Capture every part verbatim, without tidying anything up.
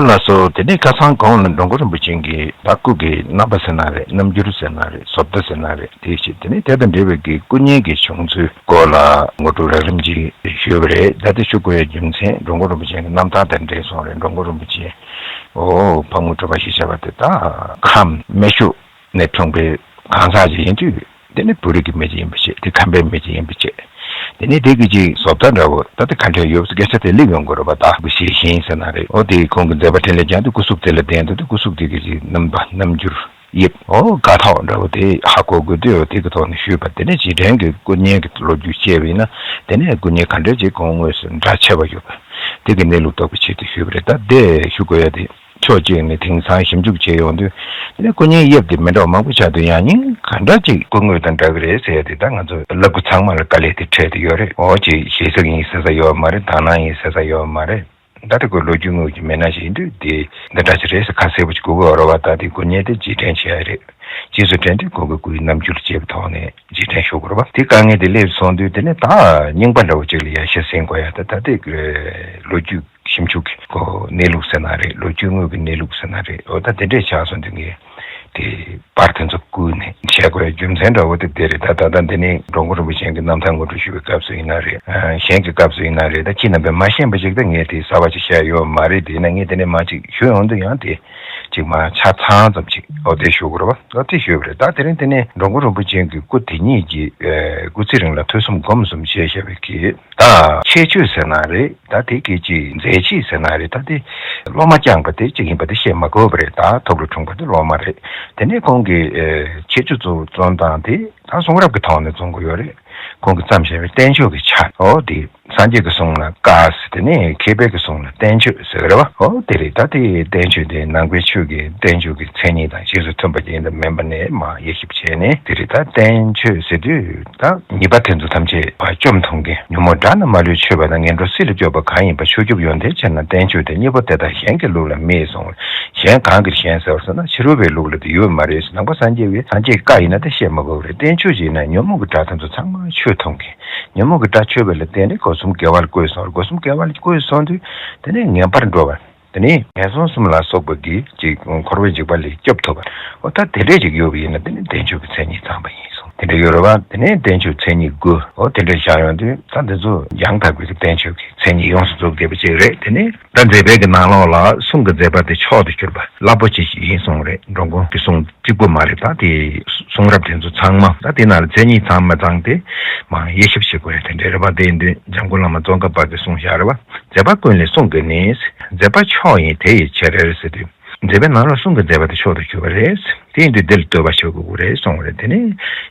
ལགས་སོ། དེ་ནས་ཁ་སང་གོང་ལ་འགྲོ་མགོན་རིན་པོ་ཆེ་གིས་ད་སྐུ་གི་རྣམ་པ་ཟེར་ན་རེད། རྣམ་འགྱུར་ཟེར་ན་རེད། བཟོ་ལྟ་ཟེར་ན་རེད། དེ་བཞིན་དེ་ནས་དེ་དང་འབྲེལ་བའི་གི་སྐུ་བརྙན་གྱི་བྱུང་ཚུལ་སྐོར་ལ་ངོ་སྤྲོད་རགས་རིམ་ཅིག་ཞུས་པ་རེད། ད་དེ་ཞུ་དགོས་ཡ་རྒྱུ་མཚན་འགྲོ་མགོན་རིན་པོ་ཆེ་གི་རྣམ་ཐར་དང་འབྲེལ་སོང་རེད། འགྲོ་མགོན་རིན་པོ་ཆེ་འོ་ཕག་མོ་གྲུ་པ་ཞེས་བྱ་བ་དེ་ད་ཁམས་སྨད་ཤོག་ནས་འཁྲུངས་པའི་གང་ཟག་ཅིག་ཡིན་དུས། དེ་ནི་བོད་རིགས་ཀྱི་མི་ཅིག་ཡིན་པ་བྱས། དེ་ཁམས་པའི་མི་ཅིག་ཡིན་པ་བྱས། དེ་ནི་དེ་གི་ཅིག་བཟོ་ལྟ་འདྲ་བོ་ད་དེ་ག་འདྲ་ཡོད་སྐད་ཆ་དེ་སླེབས་ཡོང་གི་རེད་པ། ད་སྐུ་ཞེས་བཞིན་ཟེར་ན་རེད། འོ་དེ་ཁོང་གི་མཛད་པ་འཕྲིན་ལས་ཀྱང་དེ་སྐུ་གཟུགས་དེ་ལ་ལྡན་འདུག་དེ་སྐུ་གཟུགས་དེ་གི་ཅིག་རྣམ་པ་རྣམ་འགྱུར་དབྱིབས་འོ་དགའ་ཐོག་འདྲ་བོ་དེ་ཧ་གོ་དགོས་དུས་འོ་དེ་གི་ཐོག་ནས་ཞུས་པ། དེ་ནས་རྗེས་དྲན་གྱི་སྐུ་བརྙན་གྱི་ལོ་རྒྱུས་བཤད་པ་ཡིན་ན། དེ་ནས་སྐུ་བརྙན་ག་འདྲ་ཅིག་ཁོང་དངོས་སུ་འདྲ་ཆེ་བ་ཡོད་པ་དེ་གི་གནས་ལུགས་རྟོགས་པའི་ཆེད་དུ་ཞུས་པ་རེད། ད་དེ་ཞུ་དགོས་ཡ་དེ། ཕྱོགས་གཅིག་ནས་དེང་སང་ཞིབ་འཇུག་བྱས་ཡོང་དུས། དེ་ནས་སྐུ་བརྙན་དབྱིབས་དེ་མི་འདྲ་བ་མང་པོ་ཆགས་དུས་ཡང་སྙིང་ག་འདྲ་ཅིག་སྐུ་དངོས་དང་འདྲ་གི་རེད་ཟེར་ཡ་དེ་ད་ང་ཚོ་ལབ་དགོས་ཚང་མ་ལ་དཀའ་ལས་དེ་འཕྲད་དེ་ཡོད་རེད། འོ་ཅིག་ཞེ་སའི་ཡིན་ཟེར་ས་ཡོད་མ་རེད། དག་སྣང་ཡིན་ཟེར་ས་ཡོད་མ་རེད། ད་དེ་ཁོའི་ལོ་རྒྱུས་དངོས་ཀྱི་མི་སྣ་ཞིག་ཡིན་དུས་དེ་འདི་འདྲ་ཞིག་རེད་ཟེར་ཁ་གསལ་པོ་ཞིག་དགོས་ཀྱི་ཡོད་རེད་བ། ད་དེ་སྐུ་བརྙན་དེ་རྗེས་དྲན་བྱེད་ཡ་རེད། རྗེས་སུ་དྲན་དུས་ཁོ་གི་སྐུའི་རྣམ་འགྱུར་བཅས་པའི་ཐོག་ནས་རྗེས་དྲན་ཞུ་དགོས་རེད་བ། དེ་དཀའ་ངལ་དེ་སླེབས་སོང་དུས་དེ་ནས་ད་རྙིང་པ་འདྲ་བོ་ཅིག་ལ་ཡར་ཞེ་ཟིན་དགོས་ཡ། ད་ད་དེ་ལོ་རྒྱུས་ཞིབ་འཇུག་གི་གོ་གནས་ལུགས་ཟེར་ན་རེད། ལོ་རྒྱུས་དངོས་ཀྱི་གནས་ལུགས་ཟེར་ན་རེད། འོ་ད་དེ་འདྲས་ཆགས་སོང་དུས་ངས་དེ་པར་དེ་ཚོ་བརྐུས་ནས་བྱས་དགོས་རྒྱུ་མཚན་འདྲ་བོ་དེ་དེ་རེད། ད་ད་ལྟ་འདི་ནས་འགྲོ་མགོན་རིན་པོ་ཆེ་གི་རྣམ་ཐར་ངོ་སྤྲོད་ཞུ་བའི་སྐབས་སུ་ཡིན་ན་རེད། ཨ་གཞན་གྱི་སྐབས་སུ་ཡིན་ན་རེད། ད་ཁྱེད་རྣམ་པས་མ་ཤེས་པ་ཞིག་ད་ངས་དེ་གསར་བ་ཅིག་བཤད་ཡོད་མ་རེད། དེ་ཡིན་ན་ངས་དེ་ནས་མ་ཅིག་ཞུ་ཡོང་དུས་ཡང་དེ་ཅིག་མ་ཆ་ཚང་ཙམ་ཅིག་འོ་དེ་ཞུ་དགོས་རེད་བ། འོ་དེ་ཞུས་པ་རེད། ད་དེ་རིང་དེ་ནས་འགྲོ་མགོན་རིན་པོ་ཆེ་གི་སྐུ་དེ་ཉིད་ཀྱི་ཨ་སྐུ་ཚེ་རིང་ལ་ཐོས་བསམ་སྒོམ་གསུམ་བྱས་བཞག་པའི་གི་ད་ཁྱད་ཆོས་ཟེར་ན་རེད། ད་དེ་གི་ཅིག་མཛད་རྗེས་ཟེར་ན་རེད། ད་དེ་སློབ་མ་བསྐྱངས་པ་དེ་གཅིག་ཡིན་པ་དེ་བཤད་མ་དགོས་པ་རེད། ད་ཐོབ་ལུ་འཁྲུངས་པ་དེ་སློབ་མ་རེད། དེ་ནས་ཁོང་གི་ཨེ་ཁྱད་ཆོས་གཙོ་བོ་རྩོམ་སྟངས་དེ་ད་གསུང་རབ་ཀྱི་ཐོག་ནས་རྩོམ་གི་ཡོད་རེད། ཁོང་གིས་བརྩམས་བཞག་པའི་བསྟན་བཅོས་ཀྱི་ཆ་འོ་དེ་སངས་རྒྱས་ཀྱི་གསུང་ལ་བཀའ་ཟེར། དེ་ནས་མཁས་པའི་གི་གསུང་ལ་བསྟན་བཅོས་ཟེར་གི་རེད་བ། འོ་དེ་རེད། ད་དེ་བསྟན་བཅོས་དེ་ནང་པའི་ཆོས་ཀྱི་བསྟན་བཅོས་ཀྱི་མཚན་ཉིད་དང་རྗེས་སུ་མཐུན་པ་ཡིན་དང་མིན་པ་ནས་མར་དབྱེ་ཞིབ་བྱས་ནས་དེ་རེད། ད་བསྟན་བཅོས་ཟེར་དུས། ད་ཉེས་པ་དེ་ཚོ་ཐམས་ཅད་བཅོམ་ཐུབ་མཁན། ཉོན་མོངས་དགྲ་རྣམས་མ་ལུས་ཆོད་པ་དང་། ངན་འགྲོ་སྲིད་ལ་སྐྱོབ་པ་གང་ཡིན་པ། ཕྱོགས་བཅུ་ཡོན་ཏན་ཅན་ལ་བསྟན་བཅོས་ཏེ། གཉིས་པོ་དེ་དག་གཞན་གྱི་ལུགས་ལ་མེད་གསུངས། གཞན་གང་གིས་གཞན་ཟེར་བ་ཟེར་ན་ཕྱི་རོལ་པའི་ལུགས་ལ་དེ་ཡོད་མ་རེད། ནང་པ་སངས་རྒྱས་པའི་སངས་རྒྱས་བཀའ་ཡིན་ན་དེ་བཤད་མ་དགོས་པ་རེད། བསྟན་བཅོས་ཡིན་ན་ཉོན་མོངས་ཀྱི་དགྲ་དེ་ཚོ་ཚང་མ་ཆོད་ཐུབ་མཁན། ཉོན་མོངས་ཀྱི་དགྲ་ཆོད་པ་ལ་བརྟེན་ནས་སྒོ་གསུམ་དགེ་བ་ལ་བཀོད་སོང་། སྒོ་གསུམ་དགེ་བ་ལ་བཀོད་སོང་དུས་དེ་ནས་ངེས་པར་འགྲོ་བ། དེ་ནས་ངན་སོང་གསུམ་ལ་སོགས་པ་གི་ཅིག་འཁོར་བའི་འཇིགས་པ་ལས་སྐྱོབ་ཐུབ་པ། འོ་ད་དེ་འདྲས་ཅིག་ཡོད་པ་ཡིན་ན་དེ་ནི་བསྟན་བཅོས་ཀྱི་མཚན་ཉིད་ཚང་པ་ཡིན་གསུངས། དེ་འདྲས་ཡོད་རེད་བ། དེ་ནས་བསྟན་བཅོས་མཚན་ཉིད་དགུ་འོ་དེ་འདྲས་བཞག་ཡོང་དུས་ད་འདི་ཚོ་ཡང་དག་པའི་བསྟན་བཅོས་ཀྱི་མཚན་ཉིད་ཡོངས་སུ་རྫོགས་བསྡད་པ་ཅིག་རེད། དེ་ནས་ད་མཛད་པའི་གི་ནང་ལོགས་ལ་གསུང་གི་མཛད་པ་དེ་མཆོག་ཏུ་གྱུར་པ་རླབས་པོ་ཆེ་ཞིག་ཡིན་གསུངས་རེད། འགྲོ་མགོན་གྱི་གསུང་གཅིག་པུ་མ་རེད། ད་དེ་གསུང་རབ་དེ་ཚོ་ཚང་མ་ད་དེ་ནང་ལ་མཚན་ཉིད་ཚང་མ་ཚང་སྟེ་མར་དབྱེ་ཞིབ་བྱེད་དགོས་ཡ་དེ་འདྲས་རེད་བ། དེ་ཡིན་དུས་འཇམ་མགོན་བླ་མ་ཙོང་ཁ་པ་གིས་གསུངས་བཞག་རེད་བ། མཛད་པ་ཀུན་ལས་གསུང་གི་ནི། མཛད་པ་མཆོག་ཡིན་དེ་ཡི་ཕྱིར་ཟེར་དུས། མཛད་པའི་ནང་ལ་གསུང་གི་མཛད་པ་དེ་མཆོག་ཏུ་གྱུར་པ་རེད། དེ་ཡིན་དུས་འདི་ལ་བསྟོད་པ་ཞུ་དགོས་རེད་གསུངས་པ་རེད། དེ་ནི་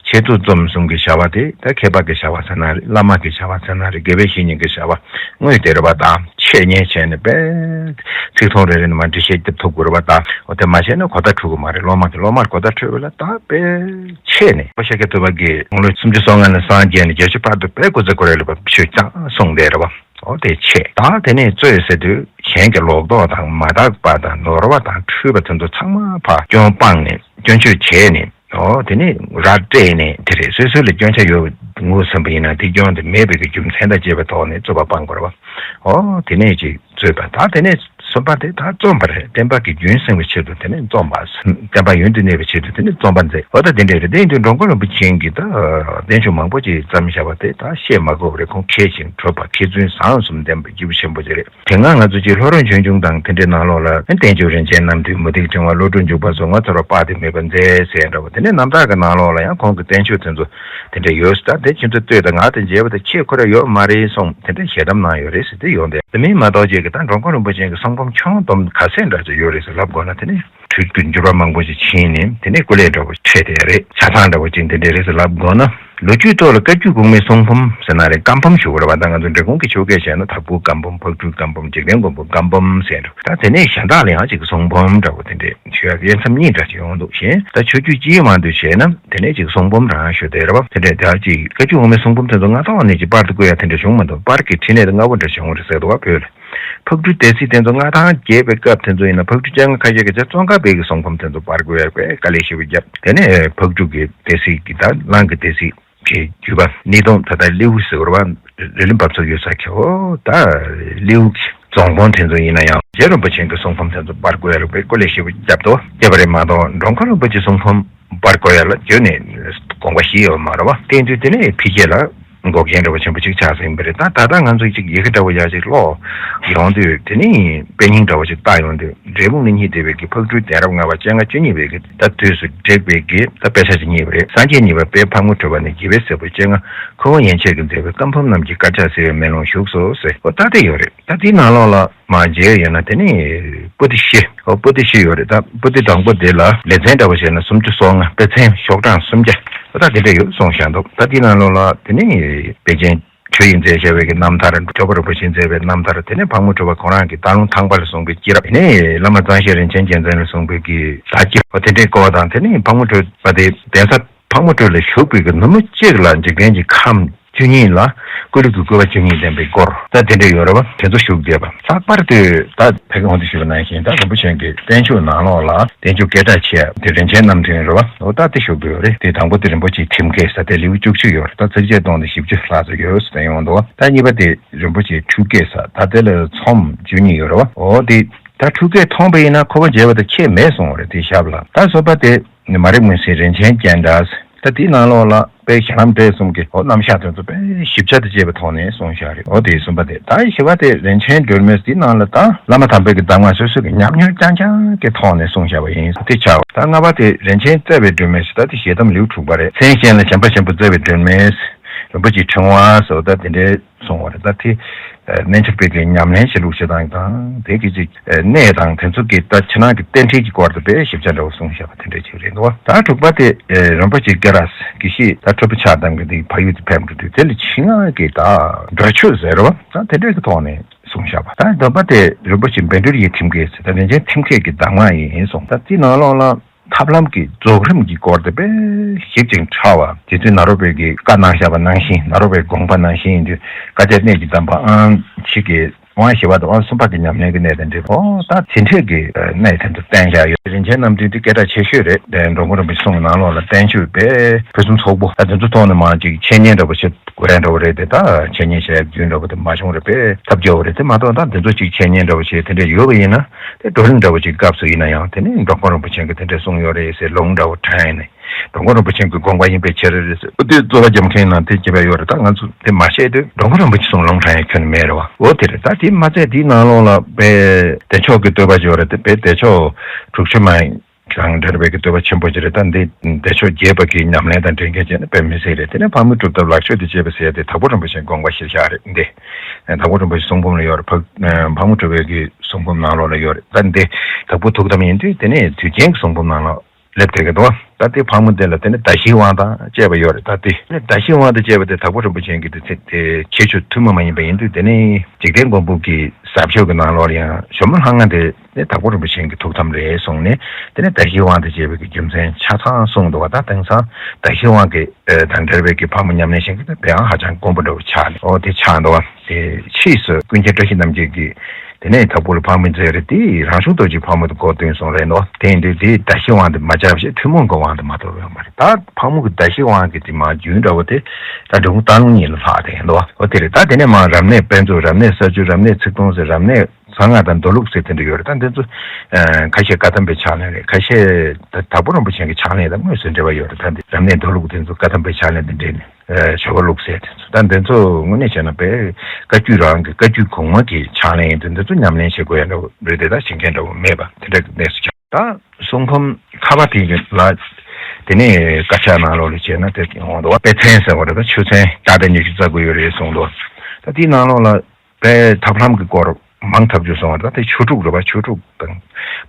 འཆད་ཚུལ་རྩོམ་གསུམ་གྱི་བྱ་བ་དེ་ད་མཁས་པ་གི་བྱ་བ་ཟེར་ན་རེད། བླ་མ་གི་བྱ་བ་ཟེར་ན་རེད། དགེ་བའི་བཤེས་གཉེན་གྱི་བྱ་བ་དངོས་དེ་རེད་པ། ད་འཆད་ཉན་བྱས་ནས་དཔེ་ཚིག་ཐུང་རེ་རེ་ནས་མར་འགྲེལ་བཤད་རྒྱབ་ཐུབ་དགོས་རེད་པ། ད་འོ་དེ་མ་བྱས་ན་གོ་བརྡ་འཕྲོད་ཀྱི་མ་རེད། སློབ་མ་གི་སློབ་མར་གོ་བརྡ་འཕྲོད་པ་ལ་ད་དཔེ་འཆད་ནས་ཤཱཀྱ་ཐུབ་པ་གིས་དགུང་ལོ་སུམ་ཅུ་སོ་ལྔ་ནས་སངས་རྒྱས་ནས་བརྒྱད་ཅུ་བར་དུ་དཔེ་སྐུ་ཚེ་ཁོ་རའི་ལུས་པ་ཆོས་ཀྱང་གསུངས་བསྡད་རེད་པ། འོ་དེ་བྱས། ད་དེ་ནས་རྩོད་ཟེར་དུས་གཞན་གྱི་ལོག་རྟོག་དང་མ་དག་པ་དང་ནོར་བ་དང་འཁྲུལ་པ་དེ་ཚོ་ཚང་མ་ཕར་སྐྱོན་སྤངས་ནས་སྐྱོན་བརྗོད་བྱས་ནས། འོ་དེ་ནས་ར་སྤྲད་ནས་དེ་རེད། སོ་སོ་ལ་སྐྱོན་ཆ་ཡོད་ངོས་ཟིན་པ་ཡིན་ན་དེ་སྐྱོན་དེ་མེད་པའི་གི་རྒྱུ་མཚན་དང་བཅས་པའི་ཐོག་ནས་རྩོད་པ་སྤང་དགོས་རེད་པ། འོ་དེ་ནས་ཅིག་རྩོད་པ། ད་དེ་ནས་གསུམ་པ་དེ་ད་རྩོམ་པ་རེད། བསྟན་པ་གི་རྒྱུན་བསྲིང་བའི་ཆེད་དུ་དེ་ནས་རྩོམ་པ། བསྟན་པ་ཡུན་དུ་གནས་པའི་ཆེད་དུ་དེ་ནས་རྩོམ་པ་མཛད། འོ་ད་དེ་འདྲས་རེད། དེ་ཡིན་དུས་འགྲོ་མགོན་རིན་པོ་ཆེ་གིས་ད་བསྟན་བཅོས་མང་པོ་ཅིག་བརྩམས་བཞག་པ་དེ་ད་བཤད་མ་དགོས་པ་རེད། ཁོང་མཁས་ཤིང་གྲུབ་པ་མཁས་བཙུན་བཟང་གསུམ་ལྡན་པའི་སྐྱེས་བུ་ཆེན་པོ་ཅིག་རེད། དེ་སྔ་ང་ཚོ་ཅིག་ལྷོ་རོང་ཆོས་འབྱུང་དང་དེ་འདྲའི་ནང་ལོགས་ལ་བསྟན་བཅོས་རིན་ཆེན་རྣམ་འདུས་མུ་སྟེགས་ཕྲེང་བ་བློ་གྲོས་འཇུག་པ་སོགས་ང་ཚོར་དཔག་ཏུ་མེད་པ་མཛད་ཟེར་འདྲ་བོ། དེ་ནས་རྣམ་ཐར་གྱི་ནང་ལོགས་ལ་ཡང་ཁོང་གི་བསྟན་བཅོས་དེ་ཚོ་དེ་འདྲ་ཡོད་ཟེར། ད་དེ་ཁྱེད་ཚོས་ལྟོས་དང་། ང་དེ་མཇལ་བ་དང་ཁྱེད་ཁོ་ར་ཡོད་མ་རེད་གསུངས། དེ་འདྲ་ཞལ་གདམས་གནང་ཡོད་རེད་ཟེར་དེ་ཡོང་དེ། དེ་མིན་མ་གཏོགས་ཅིག་གི་ད་འགྲོ་མགོན་རིན་པོ་ཆེ་གི་གསུང་འབུམ་ཁྱོན་བསྡོམས་ག་ཚད་འདྲ་ཅིག་ཡོད་རེད་ཟེར་ལབ་དགོས་ན། དེ་ནས་དུས་ཀྱི་འགྱུར་བ་མང་པོ་ཞིག་ཕྱིན་ནས་དེ་ནས་སྐུ་ལས་འདྲ་བོ་ཆད་དེ་རེད། ཆ་ཚང་འདྲ་བོ་ཅིག་འདི་འདྲས་རེད་ཟེར་ལབ་དགོས་ན། ལོ་རྒྱུས་ཐོག་ལ་བཀའ་བརྒྱུད་གོང་མའི་གསུང་འབུམ་ཟེར་ན་རེད། བཀའ་འབུམ་ཞུ་དགོས་རེད་པ། ད་ང་ཚོ་འབྲི་གུང་གི་ཆོ་གས་བྱས་ན་དྭགས་པོའི་བཀའ་འབུམ། ཕག་གྲུའི་བཀའ་འབུམ། འཇིག་རྟེན་མགོན་པོའི་བཀའ་འབུམ་ཟེར་འདུག་ད་དེ་ནས་གཞན་དག་ལ་ཡང་ཅིག་གསུང་འབུམ་འདྲ་བོ་དེ་འདྲས་ཞུ་ཡ་དབྱེ་མཚམས་གཉིས་འདྲ་ཅིག་ཡོང་འདུག་གཞན་ད་ཆོས་བརྒྱུད་སྤྱིའི་དབང་དུ་བྱས་ན་དེ་ནས་ཅིག་གསུང་འབུམ་རང་ཞུ་བསྡད་རེད་པ། དེ་འདྲས་ད་ཅིག་བཀའ་བརྒྱུད་གོང་མའི་གསུང་འབུམ་དེ་ཚོ་མངའ་ཐང་ནས་ཅིག་པར་དུ་བརྐོས་ཡ་དེ་འདྲས་བྱུང་མི་འདུག་པར་གྱི་ཕྲིན་ལས་དེ་སྔ་པོ་འདྲ་བྱུང་བ་རེད་ཟེར་འདུག་བ། བོད་ལ། ཕག་གྲུའི་སྡེ་སྲིད་དེ་ཚོ་མངའ་ཐང་རྒྱས་པའི་སྐབས་དེ་ཚོ་ཡིན་ན། ཕག་གྲུ་སྤྱན་སྔ་ཁ་ཤས་ཀྱིས་ཙོང་ཁ་པའི་གི་གསུང་འབུམ་དེ་ཚོ་པར་བརྐོ་ཡག་པའི་དཀའ་ལས་ཞེ་པོ་བརྒྱབ། དེ་ནས་ཕག་གྲུ་གི་སྡེ་སྲིད་ཀྱི་ད་གླང་གི་སྡེ་སྲིད་ཀྱི་བརྒྱུད་པ་སྣེ་གདོང་། ད་ལྟ་ལེའུ་ཟེར་བ་རེད་པ། རི་ལི་འབབ་ཚུགས་ཡོད་ས་ཁྱོ་ད་ལེའུ་གི་ རྫོང་དཔོན་དེ་ཚོ་ཡིན་ན་ཡང་རྗེ་རིན་པོ་ཆེ་གི་གསུང་འབུམ་དེ་ཚོ་པར་བརྐོ་ཡ་ལ་དཔེ་སྐུ་ལས་ཞེ་པོ་བརྒྱབ་འདུག་བརྒྱབ་པ་རེད་མ་གཏོགས་འགྲོ་མགོན་རིན་པོ་ཆེ་གསུང་འབུམ་པར་བརྐོ་ཡ་ལ་བརྗོད་ནས་དགོངས་པ་བཞེས་ཡོད་མ་རེད་བ། བསྟན་འཛིན་དེ་ནས་ཕལ་ཆེར་ལ་འགོག་རྐྱེན་འདྲ་བོ་ཆེན་པོ་ཅིག་ཆགས་སྲིད་པ་རེད། ད་ད་ལྟ་ང་ཚོས་ཅིག་ཡི་གེ་འདྲ་བོ་ཡག་ཅིག་ཀློག་ཡོང་དུས་དེ་ནས་དཔེ་རྙིང་འདྲ་བོ་ཅིག་བལྟ་ཡོང་དུས་འབྲས་སྤུངས་ནས་སྙིང་ཐིག་པའི་གི་ཕག་གྲུའི་གདན་རབས་ལྔ་པ་སྤྱན་སྔ་བཅུ་གཉིས་པའི་གི་ད་དུས་སུ་བསྒྲིགས་པའི་གི་ད་དཔེ་ཆ་ཅིག་རྙེད་པ་རེད། སངས་རྒྱས་གཉིས་པ་དཔལ་ཕག་མོ་གྲུ་པ་ནས་དགྱེས་པའི་སྲས་པོ་སྤྱན་སྔ་ཁུ་དབོན་ཡན་ཆད་ཀྱིས་མཛད་པའི་བཀའ་འབུམ་རྣམས་ཀྱི་དཀར་ཆག་ཟེར་བའི་མེ་ལོང་བཞུགས་སོ་ཟེར། འོ་ད་དེ་ཡོད་རེད། ད་དེའི་ནང་ལོགས་ལ་མར་མཇལ་ཡོད་ན་དེ་ནི་པོ་ཏི་བཞི། འོ་པོ་ཏི་བཞི་ཡོད་རེད། ད་པོ་ཏི་དང་པོ་དེ་ལ་ལེ་ཚན་འདྲ་བོ་བྱས་ན་སུམ་ཅུ་སོ་ལྔ། དཔེ་ཚན་ཤོག་གྲངས་སུམ་བརྒྱ། འོ་ད་དེ་འདྲ་ཡོད་གསུངས་བཞག་འདུག་ད་དེའི་ནང་ལོགས་ལ་དེ་ནི་དཔེ་ཅན་ཆོས་དབྱིངས་མཛད་བྱ་བའི་གི་རྣམ་ཐར། ཇོ་བོ་རིན་པོ་ཆེས་མཛད་པའི་རྣམ་ཐར། དེ་ནས་ཕག་མོ་གྲུ་པ་ཁོང་རང་གི་སྟག་ལུང་ཐང་པ་ལ་གསུངས་པའི་སྐྱེས་རབས། དེ་ནས་བླ་མ་གཙང་བཤད་རིན་ཆེན་རྒྱལ་མཚན་ལ་གསུངས་པའི་གི་བདག་སྐྱེས། འོ་དེ་འདྲའི་སྐོར་དང་། དེ་ནས་ཕག་མོ་གྲུ་པ་དེ་གདན་ས་ཕག་མོ་གྲུ་ལ་བཞུགས་པའི་གི་ནུབ་མོ་གཅིག་ལ་འཇིག་རྟེན་གྱི་ཁམས་བཅུ་གཉིས་ལ་ཀུན་རིག་གི་བཀོད་པ་བཅུ་གཉིས་ལྡན་པའི་སྐོར་ད་དེ་འདྲ་ཡོད་རེད་བ། དེ་ཚོ་བཞུགས་བསྡད་པ། ལྷག་པར་དུ་ད་ཕ་གི་འོང་དུ་ཞུས་པ་ནང་བཞིན་ད་རིན་པོ་ཆེ་གི་བསྟན་བཅོས་ནང་ལོགས་ལ་བསྟན་བཅོས་སྐད་གྲགས་ཆེ་བ་དེ་རིན་ཆེན་རྣམ་འདྲེན་རེད་བ། འོ་ད་དེ་བཞུགས་བསྡད་ཡོད་རེད། དེ་དང་པོ་དེ་རིན་པོ་ཆེའི་ཁྲིམས་སྐས་ཟེར་དེ་ལེའུ་བཅུ་གཅིག་ཡོད་རེད། ད་ཚིགས་བཅད་སྟོང་དང་བཞི་བཅུ་ལྷག་ཙམ་ཡོད་ཟེར་ཡོང་འདུག་ད་གཉིས་པ་དེ་རིན་པོ་ཆེའི་ཁྲུས་སྐས་ཟེར་ད་དེ་ལ་ཚོམས་བཅུ་གཉིས་ཡོད་རེད་བ། འོ་དེ་ད་ཁྲུས་སྐས་མཐོང་པ་ཡིན་ན་ཁོ་པ་མཇལ་བ་དང་ཁྱད་མེད་གསུངས་པ་རེད། དེ་ཞབས་ལ་ད་གསུམ་པ་དེ། མ་རིག་མུན་སེལ་རིན་ཆེན་སྐྱེལ་འདྲ། ད་དེའི་ནང་ལོགས་ལ་དཔལ་ཞྭ་ལམ་འབྲས་གསུམ་གྱི་འོ་རྣམ་གཞག་དེ་ཚོ་དཔེ་ཞིབ་ཆ་དང་བཅས་པའི་ཐོག་ནས་གསུངས་བཞག་རེད། འོ་དེ་གསུམ་པ་དེ། ད་བཞི་པ་དེ་རིན་ཆེན་སྒྲོན་མེ། དེའི་ནང་ལ་ད་བླ་མ་དམ་པའི་གི་གདམས་ངག་སོ་སོ་གི་ཉམས་མྱོང་རྐྱང་རྐྱང་གི་ཐོག་ནས་གསུངས་བཞག་པ་ཡིན། དེ་ཆགས། ད་ལྔ་པ་དེ་རིན་ཆེན་རྩ་བའི་སྒྲོན་མེ་ཟེར། ད་དེ་ཞལ་གདམས་ལེའུ་དྲུག་པ་རེད། མཚན་གཞན་ལ་བྱམས་པ་ཆེན་པོ་རྩ་བའི་སྒྲོན་མེ། རིན་པོ་ཆེའི་ཕྲེང་བ་སོགས་ད་དེ་འདྲའི་གསུངས་པ་རེད། ད་དེ་རྣལ་འབྱོར་པའི་གི་ཉམས་ལེན་བྱེད་ལུགས་བྱེད་སྟངས་དང་དེ་གི་ཅིག་གནས་དང་དེ་ཚོ་གི་ད་ཕྱི་ནང་གི་རྟེན་འབྲེལ་གྱི་སྐོར་དུ་དཔེ་ཞིབ་ཆ་འདྲ་བོ་གསུངས་བཞག་པ་དེ་འདྲ་ཅིག་རེད་འདུག་ད་དྲུག་པ་དེ་རིན་པོ་ཆེ་སྐྱ་ར་དགེ་བཤེས་ད་ཁྲོ་པོ་ཆགས་སྡང་གི་དེ་ཕ་ཡུལ་དུ་ཕེབས་འགྲོ་དུས་དེ་ལ་ཆེད་མངགས་ཀྱི་ད་སྒྲ་ཆོས་ཟེར་བ་ད་དེ་འདྲའི་གི་ཐོག་ནས་གསུངས་བཞག་པ། ད་བདུན་པ་དེ་རིན་པོ་ཆེ་བཻ་ཌཱུརྱ་ཡི་ཁྲིམས་སྐས་ཟེར་ད་རིན་ཆེན་ཁྲིམས་སྐས་ཀྱི་གདམས་ངག་ཡིན་གསུངས། ད་དེའི་ནང་ལོགས་ལ། ཐབས་ལམ་གྱི་རྫོགས་རིམ་གྱི་སྐོར་དེ་དཔེ་ཞིབ་ཅིང་ཕྲ་བ། རྗེ་བཙུན་ནཱ་རོ་པའི་གི་བཀའ་གནང་བཞག་པ་ནང་བཞིན། ནཱ་རོ་པའི་དགོངས་པ་ནང་བཞིན་ཡིན་དུས་བཀའ་བརྒྱད་གནས་ཀྱི་གདམས་པ་དབང་ཕྱུག་གི་དབང་བཞི་པ་དང་དབང་གསུམ་པ་གི་ཉམས་ལེན་གྱི་གནས་དང་འབྲེལ་བ། ད་ཚིག་ཕྲད་ཀྱི་གནས་དེ་ཚོ་བསྟན་བཞག་ཡོད། རིན་ཆེན་རྣམ་འདྲེན་དེ་སྐད་གྲགས་ཆེ་ཤོས་རེད། དེ་འགྲོ་མགོན་རིན་པོ་ཆེ་གསུང་གི་ནང་ལོགས་ལ་བསྟན་བཅོས་དཔེ་ཕུན་སུམ་ཚོགས་པོ། ད་དེ་ཚོ་ཐོག་ནས་མར་ཅིག་འཆད་ཉན་འདྲ་པོ་བྱེད་དགོས་ཡ་འདྲ་པོ་རེད་དེ། ད་འཆད་ཉན་བྱེད་ཡ་རྒྱུན་འདྲ་པོ་དེ་མ་བྱུང་རེད། དཔེ་ཐབས་སྐྱོ་བོ་རེད། དེ་མ་གཏོགས་ད་འདི་ཚོ་ཅིག་འཆད་ཉན་འདྲ་པོ་བྱེད་དེ་འདྲ་ཡོད་པ་ཡིན་ན། དེ་བགྲོ་གླེང་འདྲ་བོ་ཅིག་སྐབས་སུ་ཡིན་ན་ཡང་དེ་ནི་འགྲོ་མགོན་རིན་པོ་ཆེ་གིས་དེ་འདྲ་གསུངས་ཡོད་རེད་ཟེར་ལུང་འདྲ་བོ་དྲངས་ནས། འགྲོ་མགོན་རིན་པོ་ཆེ་གི་དགོངས་པ་ཡིན་པའི་ཕྱིར། འོ་དེ་རྩོད་པ་རྒྱབ་མཁན་ནང་དེ་བྱེད་པ་ཡོད་རེད། ད་ང་ཚོ་དེ་མ་བཤད་དུས་འགྲོ་མགོན་རིན་པོ་ཆེ་གསུང་ལུང་དྲངས་ཡ་ཁྱོན་ནས་མེད་རེད་བ། འོ་དེ་རེད། ད་དེ་མ་ཚད་དེའི་ནང་ལོགས་ལ་དཔེ་བདེ་མཆོག་གི་བསྟོད་པ་ཅིག་ཡོད་རེད་དེ། དཔེ་བདེ་མཆོག་དྲུག་ཅུ་མ་གང་འདྲ་བའི་གི་བསྟོད་པ་ཆེན་པོ་ཅིག་རེད། ད་འདི་བདེ་མཆོག་རྒྱས་པ་གི་ཉམས་ལེན་དང་འབྲེལ་མཁན་བྱས་ན་དཔེ་མི་སྲིད་རེད། དེ་ནས་ཕག་མོའི་སྒྲུབ་ཐབས་ལག་མཆོད་དུ་བྱས་པ་ཟེར་ཡ་དེ་དྭགས་པོ་རིན་པོ་ཆེའི་དགོངས་པ་གཞིར་བཞག་རེད། འདི་དྭགས་པོ་རིན་པོ་ཆེའི་གསུང་འབུམ་ལ་ཡོད་རེད། ཕག་ཕག་མོ་གྲུ་པའི་གི་གསུང་འབུམ་ནང་ལོགས་ལ་ཡོད་རེད། ད་འདི་དྭགས་པོ་ཐུགས་དམ་ཡིན་དུས་དེ་ནས་དུས་རྒྱན་གྱི་གསུང་འབུམ་ནང་ལོགས་སླེབས་བསྡད་ཀྱི་འདུག་ད་དེ་ཕག་མོ་དེ་ལ་དེ་ནས་ཟླ་བཞིའི་དབང་དང་བཅས་པ་ཡོད་རེད། ད་དེ་ནས་ཟླ་བཞིའི་དབང་དང་བཅས་པ་དེ་དྭགས་པོ་རིན་པོ་ཆེ་གི་དེ་ཚེ་དེ་ཁྱད་ཆོས་ཐུན་མོང་མ་ཡིན་པ་ཡིན་དུས། དེ་ནས་འཇིག་རྟེན་མགོན་པོ་གི་ཟབ་ཆོས་ཀྱི་ནང་ལོགས་ལ་ཡང་ཞྭ་མོ་ལྷ་ང་དེ་ནས་དྭགས་པོ་རིན་པོ་ཆེ་གི་ཐུགས་དམ་རེད་གསུངས་ནས། དེ་ནས་ཟླ་བཞིའི་དབང་དང་བཅས་པའི་གི་རྒྱུ་མཚན་ཆ་ཚང་གསུངས་འདུག་བ། ད་དེང་སང་ཟླ་བཞིའི་དབང་གི་དང་འབྲེལ་བའི་གི་ཕག་མོ་ཉམས་ལེན་བྱེད་མཁན་དེ་དཔེ་ཡང་ཧ་ཅང་དཀོན་པོ་འདྲ་བོ་ཆགས་ནས། འོ་དེ་ཆགས་འདུག་བ། དེ་ཕྱིས་སུ་ཀུན་མཁྱེན་བཀྲ་ཤིས་རྣམ་རྒྱལ་གྱིས་དེ་ནས་དྭགས་པོ་ལ་ཕག་མོ་མཛད་རེད། དེ་རང་བྱུང་རྡོ་རྗེའི་ཕག་མོ་དེ་འགོ་བཏོན་སོང་རེད་འདུག་དེ་ཡིན་དུས་དེ་ཟླ་བཞིའི་དབང་དེ་མ་བཅག་བྱས་ཐུན་མོང་གི་དབང་དེ་མ་ཐོབ་ཡོད་མ་རེད། ད་ཕག་མོ་གི་ཟླ་བཞིའི་དབང་གི་དེ་མ་རྒྱུན་འདྲ་བོ་དེ་ད་འབྲི་གུང་སྟག་ལུང་གཉིས་ལ་ལྷག་བསྡད་འདུག་འོ་དེ་རེད། ད་དེ་ནས་མར་རབ་གནས་དཔལ་མཛོད། རབ་གནས་ས་བཅུ། རབ་གནས་ཚིག་ཐུང་ཟེར། རབ་གནས་གསང་སྔགས་དང་མདོ་ལུགས་ཟེར་དེ་འདྲ་ཡོད་རེད། ད་འདི་ཚོ་ཁ་ཤས་བཀའ་གདམས་པའི་ཕྱག་ལེན་རེད། ཁ་ཤས་ད་དྭགས་པོ་རིན་པོ་ཆེ་གི་ཕྱག་ལེན་དང་དངོས་སུ་འབྲེལ་བ་ཡོད་རེད། ད་འདི་རབ་གནས་མདོ་ལུགས་དེ་ཚོ་བཀའ་གདམས་པའི་ཕྱག་ལེན་དང་འབྲེལ་ནས། ཨ་ཇོ་བོ་ལུགས་ཟེར་དེ་ཚོ། ད་འདི་ཚོ་དངོས་གནས་བྱས་ན་དཔེ་བཀའ་བརྒྱུད་རང་གི་བཀའ་བརྒྱུད་གོང་མ་གི་ཕྱག་ལེན་ཡིན་དུས་འདི་ཚོ་ཉམས་ལེན་བྱེད་དགོས་ཡ་འདྲ་བོ་རེད་དེ། ད་བྱེད་མཁན་འདྲ་བོ་མེད་པ་དེ་འདྲ་གི་གནས་སུ་གྱུར། ད་གསུང་འབུམ་ཁ་པ་དེ་གི་ལ་དེ་ནས་དཀར་ཆག་ནང་ལོགས་ལ་བྱས་ན་དེ་འོང་འདུག་བ། དཔེ་ཚན་ཟེར་བ་རེད། ད་ཆོས་ཚན་ལྟར་དང་ཉི་ཤུ་རྩ་དགུ་ཡོད་རེད་གསུངས་འདུག་ད་དེའི་ནང་ལོགས་ལ་དཔེ་ཐབས་ལམ་གྱི་སྐོར་མང་ཐབས་ཅིག་གསུངས་པ་རེད། ད་དེ་ཆོས་དྲུག་རེད་བ། ཆོས་དྲུག་དང་